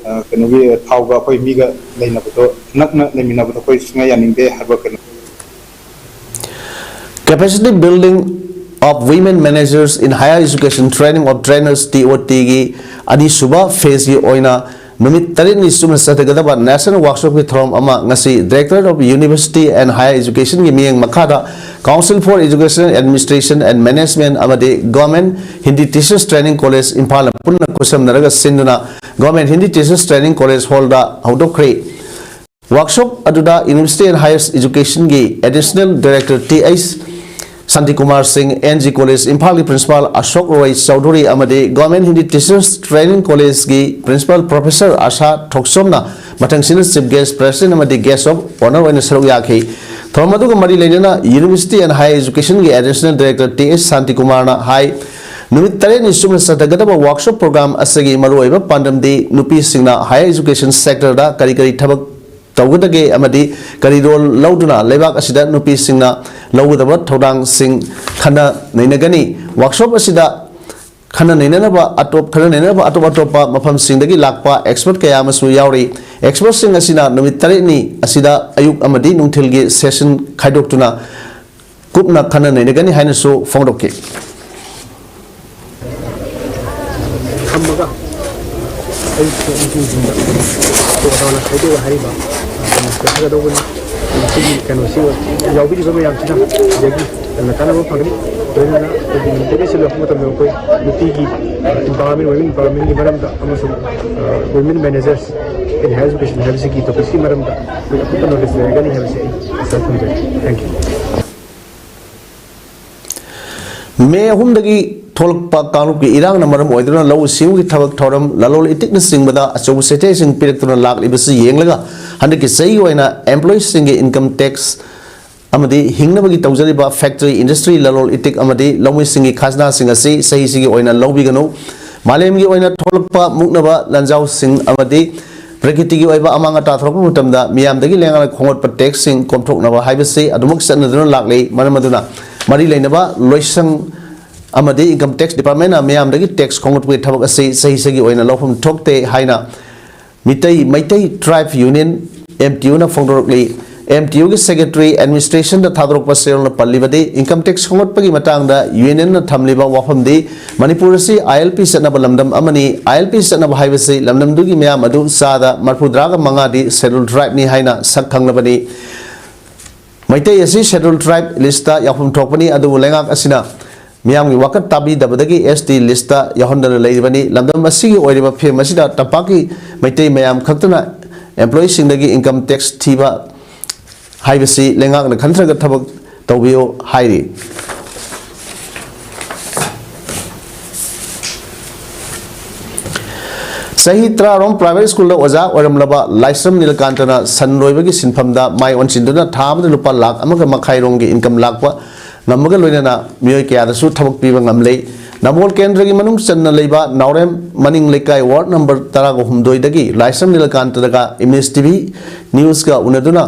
ꯑ, ꯀꯩꯅꯣꯒꯤ ꯊꯥꯎꯒ ꯑꯩꯈꯣꯏ ꯃꯤꯒ ꯂꯩꯅꯕꯗꯣ, ꯅꯛꯅ ꯂꯩꯃꯤꯟꯅꯕꯗꯣ ꯑꯩꯈꯣꯏ ꯁꯨꯡꯌꯥ ꯌꯥꯅꯤꯡꯗꯦ ꯍꯥꯏꯕ ꯀꯩꯅꯣ꯫ Capacity Building of Women Managers in Higher Education Training of Trainers, T O T ꯒꯤ ꯑꯅꯤꯁꯨꯕ phase ꯀꯤ ꯑꯣꯏꯅ ꯅꯨꯃꯤꯠ ꯇꯔꯦꯠꯅꯤ ꯆꯨꯞꯅ ꯆꯠꯊꯒꯗꯕ national workshop ꯀꯤ ꯊꯧꯔꯝ ꯑꯃ ꯉꯁꯤ Directorate of University and Higher Education ꯒꯤ ꯃꯤꯠꯌꯦꯡ ꯃꯈꯥꯗ Council for Educational Administration and Management ꯑꯃꯗꯤ Government Hindi Teachers Training College ꯏꯝꯐꯥꯜꯅ ꯄꯨꯟꯅ ꯈꯨꯠꯁꯝꯅꯔꯒ ꯁꯤꯟꯗꯨꯅ Government Hindi Teachers Training College hall ꯗ ꯍꯧꯗꯣꯛꯈ꯭ꯔꯦ꯫ Workshop ꯑꯗꯨꯗ University and Higher Education ꯒꯤ Additional Director T H Shantikumar ꯁꯤꯡ, N G College ꯏꯝꯐꯥꯜꯒꯤ Principal ꯑꯁꯣꯛ ꯔꯣꯏ ꯆꯧꯙꯨꯔꯤ ꯑꯃꯗꯤ Government Hindi Teachers Training College ꯀꯤ Principal Professor ꯑꯁꯥ ꯊꯣꯛꯆꯣꯝꯅ ꯃꯊꯪꯁꯤꯅ Chief Guest, President ꯑꯃꯗꯤ Guest of Honour ꯑꯣꯏꯅ ꯁꯔꯨꯛ ꯌꯥꯈꯤ꯫ ꯊꯧꯔꯝ ꯑꯗꯨꯒ ꯃꯔꯤ ꯂꯩꯅꯅ University and Higher Education ꯒꯤ Additional Director T H ꯁꯥꯟꯇꯤꯀꯨꯃꯥꯔꯅ ꯍꯥꯏ, ꯅꯨꯃꯤꯠ ꯇꯔꯦꯠꯅꯤ ꯆꯨꯞꯅ ꯆꯠꯊꯒꯗꯕ workshop program ꯑꯁꯤꯒꯤ ꯃꯔꯨꯑꯣꯏꯕ ꯄꯥꯟꯗꯝꯗꯤ ꯅꯨꯄꯤꯁꯤꯡꯅ higher education sector ꯗ ꯀꯔꯤ ꯀꯔꯤ ꯊꯕꯛ ꯇꯧꯒꯗꯒꯦ ꯑꯃꯗꯤ ꯀꯔꯤ role ꯂꯧꯗꯨꯅ ꯂꯩꯕꯥꯛ ꯑꯁꯤꯗ ꯅꯨꯄꯤꯁꯤꯡꯅ ꯂꯧꯒꯗꯕ ꯊꯧꯗꯥꯡꯁꯤꯡ ꯈꯟꯅ ꯅꯩꯅꯒꯅꯤ꯫ Workshop ꯑꯁꯤꯗ ꯈꯟꯅ ꯅꯩꯅꯅꯕ ꯑꯇꯣꯞ-, ꯈꯟꯅ ꯅꯩꯅꯅꯕ ꯑꯇꯣꯞ ꯑꯇꯣꯞꯄ ꯃꯐꯝꯁꯤꯡꯗꯒꯤ ꯂꯥꯛꯄ expert ꯀꯌꯥ ꯑꯃꯁꯨ ꯌꯥꯎꯔꯤ꯫ Expert ꯁꯤꯡ ꯑꯁꯤꯅ ꯅꯨꯃꯤꯠ ꯇꯔꯦꯠꯅꯤ ꯑꯁꯤꯗ ꯑꯌꯨꯛ ꯑꯃꯗꯤ ꯅꯨꯡꯊꯤꯜꯒꯤ session ꯈꯥꯏꯗꯣꯛꯇꯨꯅ ꯀꯨꯞꯅ ꯈꯟꯅ ꯅꯩꯅꯒꯅꯤ ꯍꯥꯏꯅꯁꯨ ꯐꯣꯡꯗꯣꯛꯈꯤ꯫ ꯊꯝꯃꯒ ꯑꯌꯨꯛꯀꯤ ꯅꯨꯡꯊꯤꯜꯁꯤꯡꯗ ꯇꯣꯉꯥꯟ ꯇꯣꯉꯥꯟꯅ ꯈꯥꯏꯗꯣꯛꯑꯒ ꯍꯥꯏꯔꯤꯕ ꯀꯩꯅꯣꯁꯤꯗ ꯊꯥꯒꯗꯧꯕꯅꯤ꯫ ꯃꯁꯤꯒꯤ ꯀꯩꯅꯣꯁꯤ ꯌꯥꯎꯕꯤꯔꯤꯕ ꯃꯌꯥꯝꯁꯤꯅ ꯁꯤꯗꯒꯤ ꯌꯥꯝꯅ ꯀꯥꯟꯅꯕ ꯐꯪꯒꯅꯤ꯫ ꯂꯣꯏꯅꯅ ꯑꯩꯈꯣꯏꯒꯤ ꯃꯅꯤꯄꯨꯔꯒꯤ ꯁꯤꯜꯂꯛꯄ ꯃꯇꯝꯗ ꯑꯩꯈꯣꯏ ꯅꯨꯄꯤꯒꯤ empowerment, women empowerment ꯀꯤ ꯃꯔꯝꯗ ꯑꯃꯁꯨꯡ women managers in higher education ꯍꯥꯏꯕꯁꯤꯒꯤ topics ꯀꯤ ꯃꯔꯝꯗ ꯑꯩꯈꯣꯏ ꯑꯀꯨꯞꯄ knowledge ꯂꯩꯔꯒꯅꯤ ꯍꯥꯏꯕꯁꯤ ꯑꯩ ꯑꯥꯁꯥ ꯊꯝꯖꯔꯤ꯫ Thank you꯫ ꯃꯦ ꯑꯍꯨꯝꯗꯒꯤ ꯊꯣꯛꯂꯛꯄ ꯀꯥꯡꯂꯨꯞꯀꯤ ꯏꯔꯥꯡꯅ ꯃꯔꯝ ꯑꯣꯏꯗꯨꯅ ꯂꯧꯎ ꯁꯤꯡꯎꯒꯤ ꯊꯕꯛ ꯊꯧꯔꯝ, ꯂꯂꯣꯟ ꯏꯇꯤꯛꯅꯆꯤꯡꯕꯗ ꯑꯆꯧꯕ ꯆꯩꯊꯦꯡꯁꯤꯡ ꯄꯤꯔꯛꯇꯨꯅ ꯂꯥꯛꯂꯤꯕꯁꯤ ꯌꯦꯡꯂꯒ ꯍꯟꯗꯛꯀꯤ ꯆꯍꯤꯒꯤ ꯑꯣꯏꯅ employees ꯁꯤꯡꯒꯤ income tax ꯑꯃꯗꯤ ꯍꯤꯡꯅꯕꯒꯤ ꯇꯧꯖꯔꯤꯕ factory, industry, ꯂꯂꯣꯟ ꯏꯇꯤꯛ ꯑꯃꯗꯤ ꯂꯧꯃꯤꯁꯤꯡꯒꯤ ꯈꯥꯖꯅꯥꯁꯤꯡ ꯑꯁꯤ ꯆꯍꯤꯁꯤꯒꯤ ꯑꯣꯏꯅ ꯂꯧꯕꯤꯒꯅꯨ꯫ ꯃꯥꯂꯦꯝꯒꯤ ꯑꯣꯏꯅ ꯊꯣꯛꯂꯛꯄ ꯃꯨꯛꯅꯕ ꯂꯥꯟꯖꯥꯎꯁꯤꯡ ꯑꯃꯗꯤ ꯄ꯭ꯔꯀꯤꯇꯤꯒꯤ ꯑꯣꯏꯕ ꯑꯃꯥꯡ ꯑꯇꯥ ꯊꯣꯛꯂꯛꯄ ꯃꯇꯝꯗ ꯃꯤꯌꯥꯝꯗꯒꯤ ꯂꯦꯡꯉꯥꯟ ꯈꯣꯝꯒꯠꯄ tax ꯁꯤꯡ ꯀꯣꯝꯊꯣꯛꯅꯕ ꯍꯥꯏꯕꯁꯤ ꯑꯗꯨꯃꯛ ꯆꯠꯅꯗꯨꯅ ꯂꯥꯛꯂꯤ꯫ ꯃꯔꯝ ꯑꯗꯨꯅ ꯃꯔꯤ ꯂꯩꯅꯕ ꯂꯣꯏꯁꯪ ꯑꯃꯗꯤ income tax department ꯅ ꯃꯤꯌꯥꯝꯗꯒꯤ tax ꯈꯣꯝꯒꯠꯄꯒꯤ ꯊꯕꯛ ꯑꯁꯤ ꯆꯍꯤ ꯆꯍꯤꯒꯤ ꯑꯣꯏꯅ ꯂꯧꯐꯝ ꯊꯣꯛꯇꯦ ꯍꯥꯏꯅ Meitei, Meitei Tribe Union, M T U ꯅ ꯐꯣꯡꯗꯣꯔꯛꯂꯤ꯫ M T U ꯒꯤ Secretary Administration ꯗ ꯊꯥꯗꯣꯔꯛꯄ ꯆꯦꯔꯣꯜꯅ ꯄꯜꯂꯤꯕꯗꯤ, income tax ꯈꯣꯝꯒꯠꯄꯒꯤ ꯃꯇꯥꯡꯗ Union ꯅ ꯊꯝꯂꯤꯕ ꯋꯥꯐꯝꯗꯤ, ꯃꯅꯤꯄꯨꯔ ꯑꯁꯤ I L P ꯆꯠꯅꯕ ꯂꯝꯗꯝ ꯑꯃꯅꯤ꯫ I L P ꯆꯠꯅꯕ ꯍꯥꯏꯕꯁꯤ ꯂꯝꯗꯝꯗꯨꯒꯤ ꯃꯤꯌꯥꯝ ꯑꯗꯨ ꯆꯥꯗ ꯃꯔꯤꯐꯨꯇꯔꯥꯒ ꯃꯉꯥꯗꯤ Scheduled Tribe ꯅꯤ ꯍꯥꯏꯅ ꯁꯛ ꯈꯪꯂꯕꯅꯤ꯫ ꯃꯩꯇꯩ ꯑꯁꯤ Scheduled Tribe list ꯇ ꯌꯥꯎꯐꯝ ꯊꯣꯛꯄꯅꯤ, ꯑꯗꯨꯕꯨ ꯂꯩꯉꯥꯛ ꯑꯁꯤꯅ ꯃꯤꯌꯥꯝꯒꯤ ꯋꯥꯀꯠ ꯇꯥꯕꯤꯗꯕꯗꯒꯤ S T list ꯇ ꯌꯥꯎꯍꯟꯗꯅ ꯂꯩꯔꯤꯕꯅꯤ꯫ ꯂꯝꯗꯝ ꯑꯁꯤꯒꯤ ꯑꯣꯏꯔꯤꯕ ꯐꯤꯕꯝ ꯑꯁꯤꯗ ꯇꯝꯄꯥꯛꯀꯤ ꯃꯩꯇꯩ ꯃꯌꯥꯝ ꯈꯛꯇꯅ employee ꯁꯤꯡꯗꯒꯤ income tax ꯊꯤꯕ ꯍꯥꯏꯕꯁꯤ ꯂꯩꯉꯥꯛꯅ ꯈꯟꯊꯔꯒ ꯊꯕꯛ ꯇꯧꯕꯤꯌꯨ ꯍꯥꯏꯔꯤ꯫ ꯆꯍꯤ ꯇꯔꯥꯔꯣꯝ private school ꯗ ꯑꯣꯖꯥ ꯑꯣꯏꯔꯝꯂꯕ ꯂꯥꯏꯁ꯭ꯔꯝ ꯅꯤꯂꯀꯥꯟꯇꯅ ꯁꯟ ꯂꯣꯏꯕꯒꯤ ꯁꯤꯟꯐꯝꯗ ꯃꯥꯏ ꯑꯣꯟꯁꯤꯟꯗꯨꯅ ꯊꯥ ꯑꯃꯗ ꯂꯨꯄꯥ ꯂꯥꯈ ꯑꯃꯒ ꯃꯈꯥꯏ ꯔꯣꯝꯒꯤ income ꯂꯥꯛꯄ ꯉꯝꯕꯒ ꯂꯣꯏꯅꯅ ꯃꯤꯑꯣꯏ ꯀꯌꯥꯗꯁꯨ ꯊꯕꯛ ꯄꯤꯕ ꯉꯝꯂꯦ꯫ ꯅꯝꯕꯣꯜ ꯀꯦꯟꯗ꯭ꯔꯒꯤ ꯃꯅꯨꯡ ꯆꯟꯅ ꯂꯩꯕ ꯅꯥꯎꯔꯦꯝ ꯃꯅꯤꯡ ꯂꯩꯀꯥꯏ ward number ꯇꯔꯥꯒꯍꯨꯝꯗꯣꯏꯗꯒꯤ ꯂꯥꯏꯁ꯭ꯔꯝ ꯅꯤꯂꯀꯥꯟꯇꯒ Image T V News ꯀ ꯎꯅꯗꯨꯅ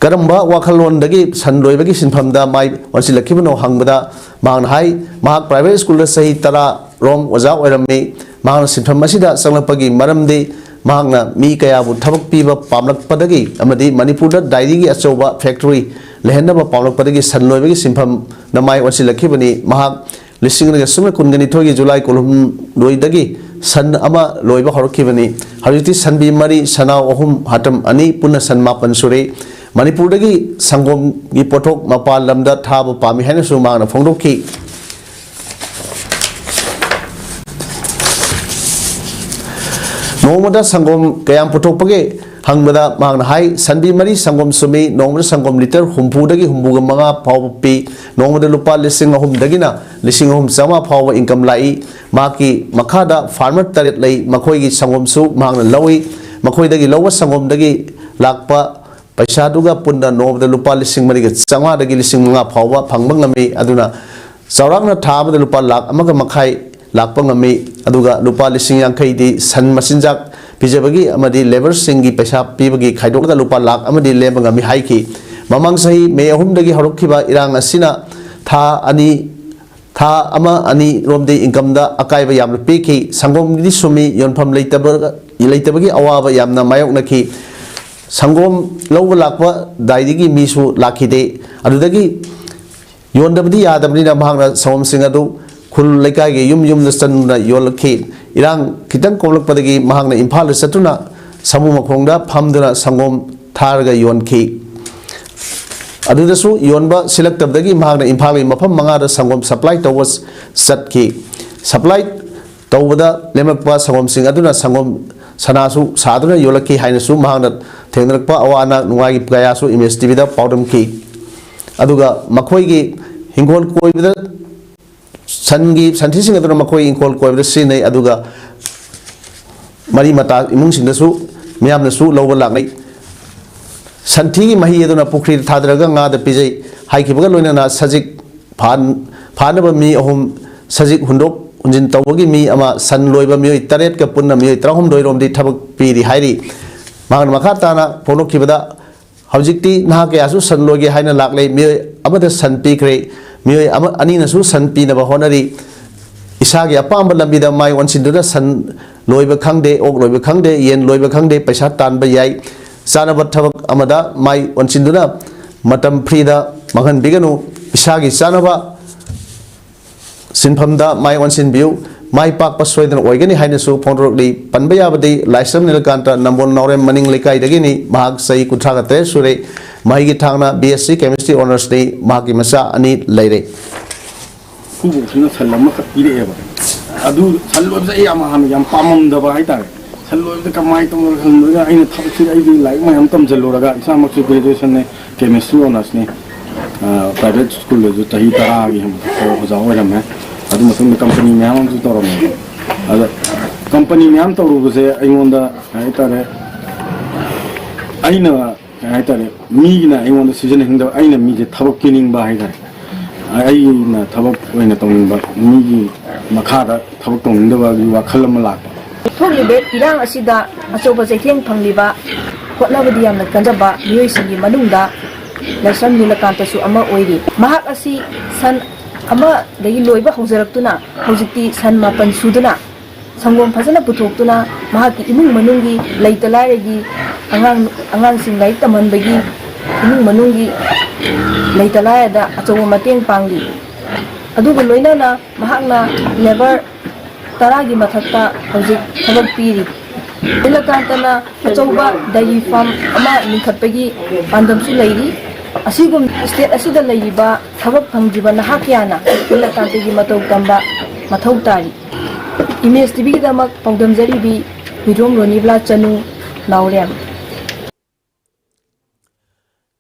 ꯀꯔꯝꯕ ꯋꯥꯈꯜꯂꯣꯟꯗꯒꯤ ꯁꯟ ꯂꯣꯏꯕꯒꯤ ꯁꯤꯟꯐꯝꯗ ꯃꯥꯏ ꯑꯣꯟꯁꯤꯜꯂꯛꯈꯤꯕꯅꯣ ꯍꯪꯕꯗ, ꯃꯍꯥꯛꯅ ꯍꯥꯏ, ꯃꯍꯥꯛ private school ꯗ ꯆꯍꯤ ꯇꯔꯥ ꯔꯣꯝ ꯑꯣꯖꯥ ꯑꯣꯏꯔꯝꯃꯤ꯫ ꯃꯍꯥꯛꯅ ꯁꯤꯟꯐꯝ ꯑꯁꯤꯗ ꯆꯪꯂꯛꯄꯒꯤ ꯃꯔꯝꯗꯤ ꯃꯍꯥꯛꯅ ꯃꯤ ꯀꯌꯥꯕꯨ ꯊꯕꯛ ꯄꯤꯕ ꯄꯥꯝꯂꯛꯄꯗꯒꯤ ꯑꯃꯗꯤ ꯃꯅꯤꯄꯨꯔꯗ dairy ꯒꯤ ꯑꯆꯧꯕ factory ꯂꯩꯍꯟꯅꯕ ꯄꯥꯝꯂꯛꯄꯗꯒꯤ ꯁꯟ ꯂꯣꯏꯕꯒꯤ ꯁꯤꯟꯐꯝꯅ ꯃꯥꯏ ꯑꯣꯟꯁꯤꯜꯂꯛꯈꯤꯕꯅꯤ꯫ ꯃꯍꯥꯛ ꯂꯤꯁꯤꯡ ꯑꯅꯤꯒ ꯁꯨꯞꯅ ꯀꯨꯟꯒ ꯅꯤꯊꯣꯏꯒꯤ July ꯀꯨꯟꯍꯨꯝꯗꯣꯏꯗꯒꯤ ꯁꯟ ꯑꯃ ꯂꯣꯏꯕ ꯍꯧꯔꯛꯈꯤꯕꯅꯤ꯫ ꯍꯧꯖꯤꯛꯇꯤ ꯁꯟꯕꯤ ꯃꯔꯤ, ꯁꯅꯥꯎ ꯑꯍꯨꯝ, ꯍꯥꯇꯝ ꯑꯅꯤ, ꯄꯨꯟꯅ ꯁꯟ ꯃꯥꯄꯟ ꯁꯨꯔꯦ꯫ ꯃꯅꯤꯄꯨꯔꯗꯒꯤ ꯁꯪꯒꯣꯝꯒꯤ ꯄꯣꯠꯊꯣꯛ ꯃꯄꯥꯟ ꯂꯝꯗ ꯊꯥꯕ ꯄꯥꯝꯃꯤ ꯍꯥꯏꯅꯁꯨ ꯃꯍꯥꯛꯅ ꯐꯣꯡꯗꯣꯛꯈꯤ꯫ ꯅꯣꯡꯃꯗ ꯁꯪꯒꯣꯝ ꯀꯌꯥꯝ ꯄꯨꯊꯣꯛꯄꯒꯦ ꯍꯪꯕꯗ ꯃꯍꯥꯛꯅ ꯍꯥꯏ, ꯁꯟꯕꯤ ꯃꯔꯤ ꯁꯪꯒꯣꯝ ꯁꯨꯝꯃꯤ, ꯅꯣꯡꯃꯗ ꯁꯪꯒꯣꯝ litre ꯍꯨꯝꯐꯨꯗꯒꯤ ꯍꯨꯝꯐꯨꯒ ꯃꯉꯥ ꯐꯥꯎꯕ ꯄꯤ, ꯅꯣꯡꯃꯗ ꯂꯨꯄꯥ ꯂꯤꯁꯤꯡ ꯑꯍꯨꯝꯗꯒꯤꯅ ꯂꯤꯁꯤꯡ ꯑꯍꯨꯝ ꯆꯥꯝꯃꯉꯥ ꯐꯥꯎꯕ income ꯂꯥꯛꯏ꯫ ꯃꯍꯥꯛꯀꯤ ꯃꯈꯥꯗ farmer ꯇꯔꯦꯠ ꯂꯩ, ꯃꯈꯣꯏꯒꯤ ꯁꯪꯒꯣꯝꯁꯨ ꯃꯍꯥꯛꯅ ꯂꯧꯏ꯫ ꯃꯈꯣꯏꯗꯒꯤ ꯂꯧꯕ ꯁꯪꯒꯣꯝꯗꯒꯤ ꯂꯥꯛꯄ ꯄꯩꯁꯥꯗꯨꯒ ꯄꯨꯟꯅ ꯅꯣꯡꯃꯗ ꯂꯨꯄꯥ ꯂꯤꯁꯤꯡ ꯃꯔꯤꯒ ꯆꯥꯝꯃꯉꯥꯗꯒꯤ ꯂꯤꯁꯤꯡ ꯃꯉꯥ ꯐꯥꯎꯕ ꯐꯪꯕ ꯉꯝꯃꯤ꯫ ꯑꯗꯨꯅ ꯆꯥꯎꯔꯥꯛꯅ ꯊꯥ ꯑꯃꯗ ꯂꯨꯄꯥ ꯂꯥꯈ ꯑꯃꯒ ꯃꯈꯥꯏ ꯂꯥꯛꯄ ꯉꯝꯃꯤ꯫ ꯑꯗꯨꯒ ꯂꯨꯄꯥ ꯂꯤꯁꯤꯡ ꯌꯥꯡꯈꯩꯗꯤ ꯁꯟ ꯃꯆꯤꯟꯖꯥꯛ ꯄꯤꯖꯕꯒꯤ ꯑꯃꯗꯤ labour ꯁꯤꯡꯒꯤ ꯄꯩꯁꯥ ꯄꯤꯕꯒꯤ ꯈꯥꯏꯗꯣꯛꯂꯒ ꯂꯨꯄꯥ ꯂꯥꯈ ꯑꯃꯗꯤ ꯂꯦꯝꯕ ꯉꯝꯃꯤ ꯍꯥꯏꯈꯤ꯫ ꯃꯃꯥꯡ ꯆꯍꯤ May ꯑꯍꯨꯝꯗꯒꯤ ꯍꯧꯔꯛꯈꯤꯕ ꯏꯔꯥꯡ ꯑꯁꯤꯅ ꯊꯥ ꯑꯅꯤ ꯊꯥ ꯑꯃ ꯑꯅꯤꯔꯣꯝꯗꯤ incomeꯗ ꯑꯀꯥꯏꯕ ꯌꯥꯝꯅ ꯄꯤꯈꯤ꯫ ꯁꯪꯒꯣꯝꯒꯤꯗꯤ ꯁꯨꯝꯃꯤ ꯌꯣꯟꯐꯝ ꯂꯩꯇꯕ, ꯂꯩꯇꯕꯒꯤ ꯑꯋꯥꯕ ꯌꯥꯝꯅ ꯃꯥꯌꯣꯛꯅꯈꯤ꯫ ꯁꯪꯒꯣꯝ ꯂꯧꯕ ꯂꯥꯛꯄ dairyꯒꯤ ꯃꯤꯁꯨ ꯂꯥꯛꯈꯤꯗꯦ꯫ ꯑꯗꯨꯗꯒꯤ ꯌꯣꯟꯗꯕꯗꯤ ꯌꯥꯗꯕꯅꯤꯅ ꯃꯍꯥꯛꯅ ꯁꯪꯒꯣꯝꯁꯤꯡ ꯑꯗꯨ ꯈꯨꯜ ꯂꯩꯀꯥꯏꯒꯤ ꯌꯨꯝ ꯌꯨꯝꯗ ꯆꯪꯗꯨꯅ ꯌꯣꯜꯂꯛꯈꯤ꯫ ꯏꯔꯥꯡ ꯈꯤꯇꯪ ꯀꯣꯝꯂꯛꯄꯗꯒꯤ ꯃꯍꯥꯛꯅ ꯏꯝꯐꯥꯜꯗ ꯆꯠꯇꯨꯅ ꯁꯃꯨ ꯃꯈꯣꯡꯗ ꯐꯝꯗꯨꯅ ꯁꯪꯒꯣꯝ ꯊꯥꯔꯒ ꯌꯣꯟꯈꯤ꯫ ꯑꯗꯨꯗꯁꯨ ꯌꯣꯟꯕ ꯁꯤꯜꯂꯛꯇꯕꯗꯒꯤ ꯃꯍꯥꯛꯅ ꯏꯝꯐꯥꯜꯒꯤ ꯃꯐꯝ ꯃꯉꯥꯗ ꯁꯪꯒꯣꯝ supply ꯇꯧꯕ ꯆꯠꯈꯤ꯫ Supply ꯇꯧꯕꯗ ꯂꯦꯝꯂꯛꯄ ꯁꯪꯒꯣꯝꯁꯤꯡ ꯑꯗꯨꯅ ꯁꯪꯒꯣꯝ ꯁꯅꯥꯁꯨ ꯁꯥꯗꯨꯅ ꯌꯣꯜꯂꯛꯈꯤ ꯍꯥꯏꯅꯁꯨ ꯃꯍꯥꯛꯅ ꯊꯦꯡꯅꯔꯛꯄ ꯑꯋꯥ ꯑꯅꯥ ꯅꯨꯡꯉꯥꯏ ꯀꯌꯥꯁꯨ ꯏꯃꯦꯖ ꯇꯤꯚꯤꯗ ꯄꯥꯎꯗꯝꯈꯤ꯫ ꯑꯗꯨꯒ ꯃꯈꯣꯏꯒꯤ ꯍꯤꯡꯒꯣꯜ ꯀꯣꯏꯕꯗ ꯁꯟꯒꯤ ꯁꯟꯊꯤꯁꯤꯡ ꯑꯗꯨꯅ ꯃꯈꯣꯏ ꯏꯪꯈꯣꯜ ꯀꯣꯏꯕꯗ ꯁꯤꯖꯤꯟꯅꯩ꯫ ꯑꯗꯨꯒ ꯃꯔꯤ ꯃꯇꯥ ꯏꯃꯨꯡꯁꯤꯡꯗꯁꯨ ꯃꯤꯌꯥꯝꯅꯁꯨ ꯂꯧꯕ ꯂꯥꯛꯅꯩ꯫ ꯁꯟꯊꯤꯒꯤ ꯃꯍꯤ ꯑꯗꯨꯅ ꯄꯨꯈ꯭ꯔꯤꯗ ꯊꯥꯗꯔꯒ ꯉꯥꯗ ꯄꯤꯖꯩ ꯍꯥꯏꯈꯤꯕꯒ ꯂꯣꯏꯅꯅ ꯁꯖꯤꯛ ꯐꯥꯟ-, ꯐꯥꯅꯕ ꯃꯤ ꯑꯍꯨꯝ, ꯁꯖꯤꯛ ꯍꯨꯟꯗꯣꯛ ꯍꯨꯟꯖꯤꯟ ꯇꯧꯕꯒꯤ ꯃꯤ ꯑꯃ, ꯁꯟ ꯂꯣꯏꯕ ꯃꯤꯑꯣꯏ ꯇꯔꯦꯠꯀ ꯄꯨꯟꯅ ꯃꯤꯑꯣꯏ ꯇꯔꯥꯍꯨꯝꯗꯣꯏ ꯔꯣꯝꯗꯤ ꯊꯕꯛ ꯄꯤꯔꯤ ꯍꯥꯏꯔꯤ꯫ ꯃꯍꯥꯛꯅ ꯃꯈꯥ ꯇꯥꯅ ꯐꯣꯡꯗꯣꯛꯈꯤꯕꯗ, ꯍꯧꯖꯤꯛꯇꯤ ꯅꯍꯥ ꯀꯌꯥꯁꯨ ꯁꯟ ꯂꯣꯏꯒꯦ ꯍꯥꯏꯅ ꯂꯥꯛꯂꯦ꯫ ꯃꯤꯑꯣꯏ ꯑꯃꯗ ꯁꯟ ꯄꯤꯈ꯭ꯔꯦ꯫ ꯃꯤꯑꯣꯏ ꯑꯃ, ꯑꯅꯤꯅꯁꯨ ꯁꯟ ꯄꯤꯅꯕ ꯍꯣꯠꯅꯔꯤ꯫ ꯏꯁꯥꯒꯤ ꯑꯄꯥꯝꯕ ꯂꯝꯕꯤꯗ ꯃꯥꯏ ꯑꯣꯟꯁꯤꯟꯗꯨꯅ ꯁꯟ ꯂꯣꯏꯕ ꯈꯪꯗꯦ, ꯑꯣꯛ ꯂꯣꯏꯕ ꯈꯪꯗꯦ, ꯌꯦꯟ ꯂꯣꯏꯕ ꯈꯪꯗꯦ, ꯄꯩꯁꯥ ꯇꯥꯟꯕ ꯌꯥꯏ꯫ ꯆꯥꯅꯕ ꯊꯕꯛ ꯑꯃꯗ ꯃꯥꯏ ꯑꯣꯟꯁꯤꯟꯗꯨꯅ ꯃꯇꯝ freeꯗ ꯃꯥꯡꯍꯟꯕꯤꯒꯅꯨ꯫ ꯏꯁꯥꯒꯤ ꯆꯥꯅꯕ ꯁꯤꯟꯐꯝꯗ ꯃꯥꯏ ꯑꯣꯟꯁꯤꯟꯕꯤꯌꯨ꯫ ꯃꯥꯏ ꯄꯥꯛꯄ ꯁꯣꯏꯗꯅ ꯑꯣꯏꯒꯅꯤ ꯍꯥꯏꯅꯁꯨ ꯐꯣꯡꯗꯣꯔꯛꯂꯤ꯫ ꯄꯟꯕ ꯌꯥꯕꯗꯤ ꯂꯥꯏꯁ꯭ꯔꯝ ꯅꯤꯂꯀꯥꯟꯇ ꯅꯝꯕꯣꯜ ꯅꯥꯎꯔꯦꯝ ꯃꯅꯤꯡ ꯂꯩꯀꯥꯏꯗꯒꯤꯅꯤ꯫ ꯃꯍꯥꯛ ꯆꯍꯤ ꯀꯨꯟꯊ꯭ꯔꯥꯒ ꯇꯔꯦꯠ ꯁꯨꯔꯦ꯫ ꯃꯍꯩꯒꯤ ꯊꯥꯛꯅ B S C Chemistry Honoursꯅꯤ꯫ ꯃꯍꯥꯛꯀꯤ ꯃꯆꯥ ꯑꯅꯤ ꯂꯩꯔꯦ꯫ ꯏꯀꯨꯕꯣꯛꯁꯤꯅ ꯁꯟ ꯑꯃꯈꯛ ꯄꯤꯔꯛꯑꯦꯕ꯫ ꯑꯗꯨ ꯁꯟ ꯂꯣꯏꯕꯁꯦ ꯑꯩ ꯌꯥꯝ ꯍꯥꯟꯅ ꯌꯥꯝ ꯄꯥꯝꯃꯝꯗꯕ ꯍꯥꯏꯇꯥꯔꯦ꯫ ꯁꯟ ꯂꯣꯏꯕꯁꯦ ꯀꯃꯥꯏꯅ ꯇꯧꯔꯒ ꯁꯟ ꯂꯣꯏꯔꯒ ꯑꯩꯅ ꯊꯕꯛꯁꯤꯗꯤ ꯑꯩꯗꯤ ꯂꯥꯏꯔꯤꯛ ꯃꯌꯥꯝ ꯇꯝꯁꯤꯜꯂꯨꯔꯒ ꯏꯁꯥꯃꯛꯁꯨ graduationꯅꯦ, chemistry honoursꯅꯤ꯫ ꯑ, private schoolꯗꯁꯨ ꯆꯍꯤ ꯇꯔꯥꯒꯤ ꯍꯦꯟꯕ ꯑꯣꯖꯥ ꯑꯣꯏꯔꯝꯃꯦ꯫ ꯑꯗꯨ ꯃꯇꯨꯡꯗ company ꯃꯌꯥꯝ ꯑꯃꯁꯨ ꯇꯧꯔꯝꯃꯦ꯫ ꯑꯗ company ꯃꯌꯥꯝ ꯇꯧꯔꯨꯕꯁꯦ ꯑꯩꯉꯣꯟꯗ ꯀꯩ ꯍꯥꯏꯇꯥꯔꯦ, ꯑꯩꯅ ꯀꯩ ꯍꯥꯏꯇꯥꯔꯦ, ꯃꯤꯒꯤꯅ ꯑꯩꯉꯣꯟꯗ ꯁꯤꯖꯤꯟꯅꯅꯤꯡꯗꯕ, ꯑꯩꯅ ꯃꯤꯁꯦ ꯊꯕꯛ ꯄꯤꯅꯤꯡꯕ ꯍꯥꯏꯇꯥꯔꯦ꯫ ꯑꯩꯅ ꯊꯕꯛ ꯑꯣꯏꯅ ꯇꯧꯅꯤꯡꯕ, ꯃꯤꯒꯤ ꯃꯈꯥꯗ ꯊꯕꯛ ꯇꯧꯅꯤꯡꯗꯕꯒꯤ ꯋꯥꯈꯜ ꯑꯃ ꯂꯥꯛꯄ꯫ ꯊꯣꯛꯂꯤꯕ ꯏꯔꯥꯡ ꯑꯁꯤꯗ ꯑꯆꯧꯕ ꯆꯩꯊꯦꯡ ꯐꯪꯂꯤꯕ, ꯍꯣꯠꯅꯕꯗꯤ ꯌꯥꯝꯅ ꯀꯟꯖꯕ ꯃꯤꯑꯣꯏꯁꯤꯡꯒꯤ ꯃꯅꯨꯡꯗ ꯂꯥꯏꯁ꯭ꯔꯝ ꯅꯤꯂꯀꯥꯟꯇꯁꯨ ꯑꯃ ꯑꯣꯏꯔꯤ꯫ ꯃꯍꯥꯛ ꯑꯁꯤ ꯁꯟ ꯑꯃꯗꯒꯤ ꯂꯣꯏꯕ ꯍꯧꯖꯔꯛꯇꯨꯅ ꯍꯧꯖꯤꯛꯇꯤ ꯁꯟ ꯃꯥꯄꯟ ꯁꯨꯗꯨꯅ ꯁꯪꯒꯣꯝ ꯐꯖꯅ ꯄꯨꯊꯣꯛꯇꯨꯅ ꯃꯍꯥꯛꯀꯤ ꯏꯃꯨꯡ ꯃꯅꯨꯡꯒꯤ ꯂꯩꯇ ꯂꯥꯏꯔꯒꯤ ꯑꯉꯥꯡ, ꯑꯉꯥꯡꯁꯤꯡ ꯂꯥꯏꯔꯤꯛ ꯇꯝꯍꯟꯕꯒꯤ ꯏꯃꯨꯡ ꯃꯅꯨꯡꯒꯤ ꯂꯩꯇ ꯂꯥꯏꯔꯗ ꯑꯆꯧꯕ ꯃꯇꯦꯡ ꯄꯥꯡꯂꯤ꯫ ꯑꯗꯨꯒ ꯂꯣꯏꯅꯅ ꯃꯍꯥꯛꯅ ꯂꯦꯕꯔ ꯇꯔꯥꯒꯤ ꯃꯊꯛꯇ ꯍꯧꯖꯤꯛ ꯊꯕꯛ ꯄꯤꯔꯤ꯫ ꯅꯤꯂꯀꯥꯟꯇꯅ ꯑꯆꯧꯕ ꯗꯥꯏꯔꯤ ꯐꯥꯔꯝ ꯑꯃ ꯂꯤꯡꯈꯠꯄꯒꯤ ꯄꯥꯟꯗꯝꯁꯨ ꯂꯩꯔꯤ꯫ ꯑꯁꯤꯒꯨꯝ ꯁ꯭ꯇꯦꯠ ꯑꯁꯤꯗ ꯂꯩꯔꯤꯕ ꯊꯕꯛ ꯐꯪꯗ꯭ꯔꯤꯕ ꯅꯍꯥ ꯀꯌꯥꯅ ꯅꯤꯂꯀꯥꯟꯇꯒꯤ ꯃꯇꯧ ꯇꯝꯕ ꯃꯊꯧ ꯇꯥꯔꯤ꯫ ꯏꯃꯦꯖ ꯇꯤꯚꯤꯒꯤꯗꯃꯛ ꯄꯥꯎꯗꯝꯖꯔꯤꯕꯤ ꯍꯨꯏꯗ꯭ꯔꯣꯝ ꯔꯣꯅꯤꯕꯂꯥ ꯆꯅꯨ, ꯅꯥꯎꯔꯦꯝ꯫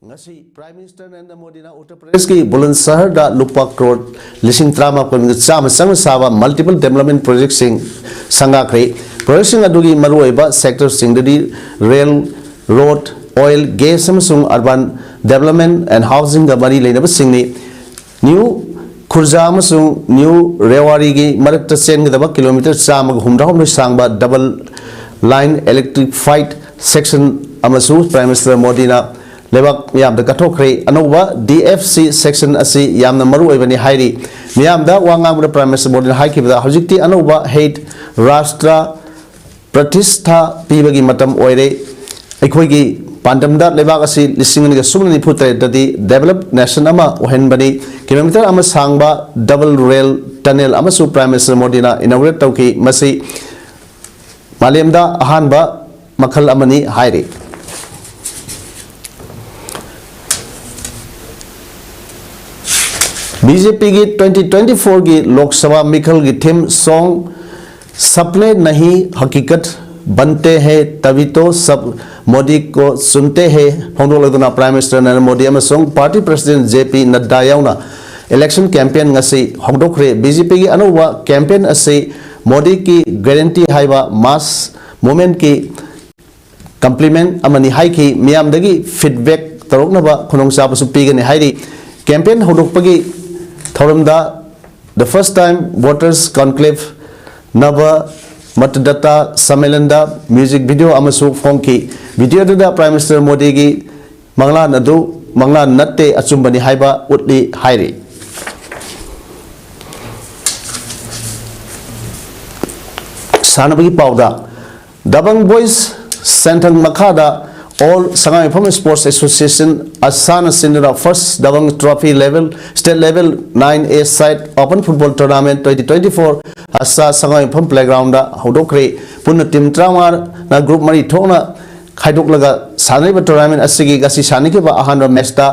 ꯉꯁꯤ Prime Minister Narendra Modi ꯅ ꯎꯠꯇꯔ ꯄ꯭ꯔꯗꯦꯁꯀꯤ ꯕꯨꯂꯟꯗꯁꯍꯔꯗ ꯂꯨꯄꯥ ꯀ꯭ꯔꯣꯔ ꯂꯤꯁꯤꯡ ꯇꯔꯥꯃꯥꯄꯟꯒ ꯆꯥꯝꯃ ꯆꯪꯅ ꯁꯥꯕ multiple development project ꯁꯤꯡ ꯁꯪꯒꯥꯈ꯭ꯔꯦ꯫ Project ꯁꯤꯡ ꯑꯗꯨꯒꯤ ꯃꯔꯨꯑꯣꯏꯕ sector ꯁꯤꯡꯗꯨꯗꯤ rail, road, oil, gas ꯑꯃꯁꯨꯡ urban development and housing ꯒ ꯃꯔꯤ ꯂꯩꯅꯕꯁꯤꯡꯅꯤ꯫ ꯅ꯭ꯌꯨ ꯈꯨꯔꯖꯥ ꯑꯃꯁꯨꯡ ꯅ꯭ꯌꯨ ꯔꯦꯋꯥꯔꯤꯒꯤ ꯃꯔꯛꯇ ꯆꯦꯟꯒꯗꯕ ꯀꯤꯂꯣꯃꯤꯇꯔ ꯆꯥꯝꯃꯒ ꯍꯨꯝꯗ꯭ꯔꯥꯍꯨꯝꯗꯣꯏ ꯁꯥꯡꯕ double line electrified section ꯑꯃꯁꯨ Prime Minister ꯃꯣꯗꯤꯅ ꯂꯩꯕꯥꯛ ꯃꯤꯌꯥꯝꯗ ꯀꯠꯊꯣꯛꯈ꯭ꯔꯦ꯫ ꯑꯅꯧꯕ D F C section ꯑꯁꯤ ꯌꯥꯝꯅ ꯃꯔꯨ ꯑꯣꯏꯕꯅꯤ ꯍꯥꯏꯔꯤ꯫ ꯃꯤꯌꯥꯝꯗ ꯋꯥ ꯉꯥꯡꯕꯗ Prime Minister ꯃꯣꯗꯤꯅ ꯍꯥꯏꯈꯤꯕꯗ, ꯍꯧꯖꯤꯛꯇꯤ ꯑꯅꯧꯕ ꯍꯦꯠ ꯔꯥꯁꯇ꯭ꯔ ꯄ꯭ꯔꯇꯤꯁꯊꯥ ꯄꯤꯕꯒꯤ ꯃꯇꯝ ꯑꯣꯏꯔꯦ꯫ ꯑꯩꯈꯣꯏꯒꯤ ꯄꯥꯟꯗꯝꯗ ꯂꯩꯕꯥꯛ ꯑꯁꯤ ꯂꯤꯁꯤꯡ ꯑꯅꯤꯒ ꯁꯨꯞꯅ ꯅꯤꯐꯨ ꯇꯔꯦꯠꯇꯗꯤ developed nation ꯑꯃ ꯑꯣꯏꯍꯟꯕꯅꯤ꯫ ꯀꯤꯂꯣꯃꯤꯇꯔ ꯑꯃ ꯁꯥꯡꯕ double rail tunnel ꯑꯃꯁꯨ Prime Minister ꯃꯣꯗꯤꯅ inaugurate ꯇꯧꯈꯤ꯫ ꯃꯁꯤ ꯃꯥꯂꯦꯝꯗ ꯑꯍꯥꯟꯕ ꯃꯈꯜ ꯑꯃꯅꯤ ꯍꯥꯏꯔꯤ꯫ B J P ꯒꯤ twenty twenty-four ꯒꯤ ꯂꯣꯛ ꯁꯚꯥ ꯃꯤꯈꯜꯒꯤ theme song "Sapne Nahi Hakikat Bante Hain Tabhi To Sab Modi Ko Chunte Hain" ꯐꯣꯡꯗꯣꯛꯂꯗꯨꯅ Prime Minister Narendra Modi ꯑꯃꯁꯨꯡ party president J P ꯅꯗ꯭ꯗꯥ ꯌꯥꯎꯅ election campaign ꯉꯁꯤ ꯍꯧꯗꯣꯛꯈ꯭ꯔꯦ꯫ B J P ꯒꯤ ꯑꯅꯧꯕ campaign ꯑꯁꯤ "Modi Ki Guarantee" ꯍꯥꯏꯕ mass movement ꯀꯤ complement ꯑꯃꯅꯤ ꯍꯥꯏꯈꯤ꯫ ꯃꯤꯌꯥꯝꯗꯒꯤ feedback ꯇꯧꯔꯛꯅꯕ ꯈꯨꯗꯣꯡꯆꯥꯕꯁꯨ ꯄꯤꯒꯅꯤ ꯍꯥꯏꯔꯤ꯫ Campaign ꯍꯧꯗꯣꯛꯄꯒꯤ ꯊꯧꯔꯝꯗ "The First Time Voters Conclave Nava Matdata Sammelan" the music video ꯑꯃꯁꯨ ꯐꯣꯡꯈꯤ꯫ Video ꯑꯗꯨꯗ Prime Minister ꯃꯣꯗꯤꯒꯤ ꯃꯪꯂꯥꯟ ꯑꯗꯨ ꯃꯪꯂꯥꯟ ꯅꯠꯇꯦ, ꯑꯆꯨꯝꯕꯅꯤ ꯍꯥꯏꯕ ꯎꯠꯂꯤ ꯍꯥꯏꯔꯤ꯫ ꯁꯥꯟꯅꯕꯒꯤ ꯄꯥꯎꯗ, ꯗꯕꯪ ꯕꯣꯏꯁ ꯁꯦꯟꯊꯪ ꯃꯈꯥꯗ All ꯁꯉꯥꯏꯌꯨꯝꯐꯝ Sports Association ꯑꯁꯥꯅ ꯁꯤꯟꯗꯨꯅ First ꯗꯕꯪ Trophy level, state level nine A side open football tournament twenty twenty-four ꯑꯁꯥ ꯁꯉꯥꯏꯌꯨꯝꯐꯝ playgroundꯗ ꯍꯧꯗꯣꯛꯈ꯭ꯔꯦ꯫ ꯄꯨꯟꯅ team ꯇꯔꯥꯃꯉꯥꯅ group ꯃꯔꯤ ꯊꯣꯛꯅ ꯈꯥꯏꯗꯣꯛꯂꯒ ꯁꯥꯟꯅꯔꯤꯕ tournament ꯑꯁꯤꯒꯤ ꯉꯁꯤ ꯁꯥꯟꯅꯈꯤꯕ ꯑꯍꯥꯟꯕ matchꯇ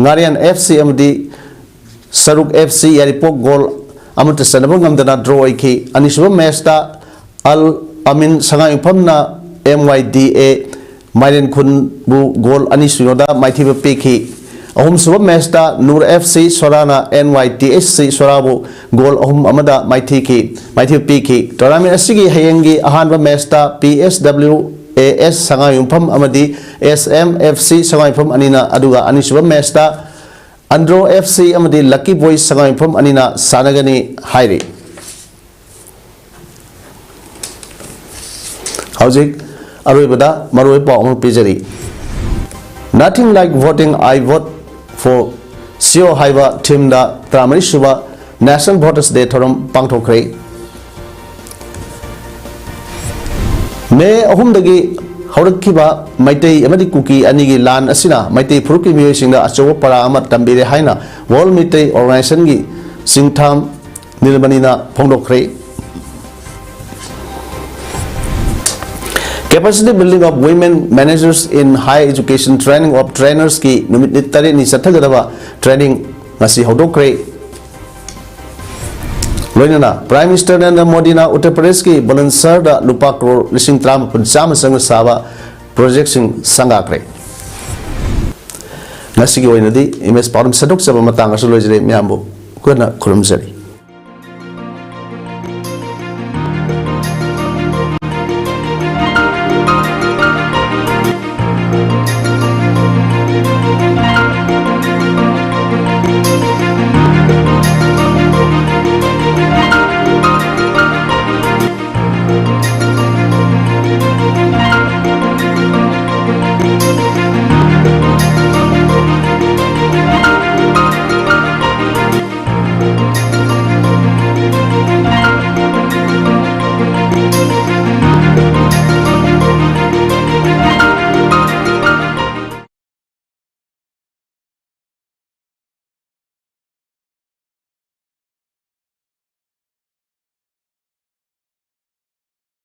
ꯉꯥꯔꯤꯌꯥꯟ F C ꯑꯃꯗꯤ ꯁꯔꯨꯛ F C ꯌꯥꯏꯔꯤꯄꯣꯛ goal ꯑꯃꯠꯇ ꯆꯟꯅꯕ ꯉꯝꯗꯅ draw ꯑꯣꯏꯈꯤ꯫ ꯑꯅꯤꯁꯨꯕ matchꯇ ꯑꯜ ꯑꯃꯤꯟ ꯁꯉꯥꯏꯌꯨꯝꯐꯝꯅ M Y D A ꯃꯥꯏꯔꯦꯟꯈꯨꯟꯕꯨ goal ꯑꯅꯤ ꯁꯨꯅꯗ ꯃꯥꯏꯊꯤꯕ ꯄꯤꯈꯤ꯫ ꯑꯍꯨꯝꯁꯨꯕ matchꯇ Nur F C ꯁꯣꯔꯥꯅ N Y T H C ꯁꯣꯔꯥꯕꯨ goal ꯑꯍꯨꯝ ꯑꯃꯗ ꯃꯥꯏꯊꯤꯈꯤ, ꯃꯥꯏꯊꯤꯕ ꯄꯤꯈꯤ꯫ Tournament ꯑꯁꯤꯒꯤ ꯍꯌꯦꯡꯒꯤ ꯑꯍꯥꯟꯕ matchꯇ P S W A S ꯁꯉꯥꯏꯌꯨꯝꯐꯝ ꯑꯃꯗꯤ S M F C ꯁꯉꯥꯏꯌꯨꯝꯐꯝ ꯑꯅꯤꯅ, ꯑꯗꯨꯒ ꯑꯅꯤꯁꯨꯕ matchꯇ ꯑꯟꯗ꯭ꯔꯣ F C ꯑꯃꯗꯤ Lucky Boys ꯁꯉꯥꯏꯌꯨꯝꯐꯝ ꯑꯅꯤꯅ ꯁꯥꯟꯅꯒꯅꯤ ꯍꯥꯏꯔꯤ꯫ ꯍꯧꯖꯤꯛ ꯑꯔꯣꯏꯕꯗ ꯃꯔꯨꯑꯣꯏꯕ ꯄꯥꯎ ꯑꯃ ꯄꯤꯖꯔꯤ꯫ Nothing like voting, I vote for sure ꯍꯥꯏꯕ themeꯗ ꯇꯔꯥꯃꯔꯤ ꯁꯨꯕ National Voters Day ꯊꯧꯔꯝ ꯄꯥꯡꯊꯣꯛꯈ꯭ꯔꯦ꯫ ꯃꯦ ꯑꯍꯨꯝꯗꯒꯤ ꯍꯧꯔꯛꯈꯤꯕ ꯃꯩꯇꯩ ꯑꯃꯗꯤ ꯀꯨꯀꯤ ꯑꯅꯤꯒꯤ ꯂꯥꯟ ꯑꯁꯤꯅ ꯃꯩꯇꯩ ꯐꯨꯔꯨꯞꯀꯤ ꯃꯤꯑꯣꯏꯁꯤꯡꯗ ꯑꯆꯧꯕ ꯄꯔꯥ ꯑꯃ ꯇꯝꯕꯤꯔꯦ ꯍꯥꯏꯅ World Meitei Organizationꯒꯤ ꯆꯤꯡꯊꯥꯝ ꯅꯤꯜꯃꯅꯤꯅ ꯐꯣꯡꯗꯣꯛꯈ꯭ꯔꯦ꯫ Capacity Building of Women Managers in Higher Education Training of Trainersꯀꯤ ꯅꯨꯃꯤꯠ ꯇꯔꯦꯠꯅꯤ ꯆꯠꯊꯒꯗꯕ training ꯉꯁꯤ ꯍꯧꯗꯣꯛꯈ꯭ꯔꯦ꯫ ꯂꯣꯏꯅꯅ Prime Minister ꯅꯔꯦꯟꯗ꯭ꯔ ꯃꯣꯗꯤꯅ ꯎꯠꯇꯔ ꯄ꯭ꯔꯗꯦꯁꯀꯤ ꯕꯨꯂꯟꯗꯁꯔꯗ ꯂꯨꯄꯥ ꯀ꯭ꯔꯣꯔ ꯂꯤꯁꯤꯡ ꯇꯔꯥꯃꯥꯄꯜ ꯆꯥꯝꯃ ꯆꯪꯅ ꯁꯥꯕ projectꯁꯤꯡ ꯁꯪꯒꯥꯈ꯭ꯔꯦ꯫ ꯉꯁꯤꯒꯤ ꯑꯣꯏꯅꯗꯤ ꯏꯃꯦꯖ ꯄꯥꯎꯗꯝ ꯁꯟꯗꯣꯛꯆꯕ ꯃꯇꯥꯡ ꯑꯁꯤꯗ ꯂꯣꯏꯖꯔꯦ꯫ ꯃꯌꯥꯝꯕꯨ ꯀꯟꯅ ꯈꯨꯔꯨꯝꯖꯔꯤ꯫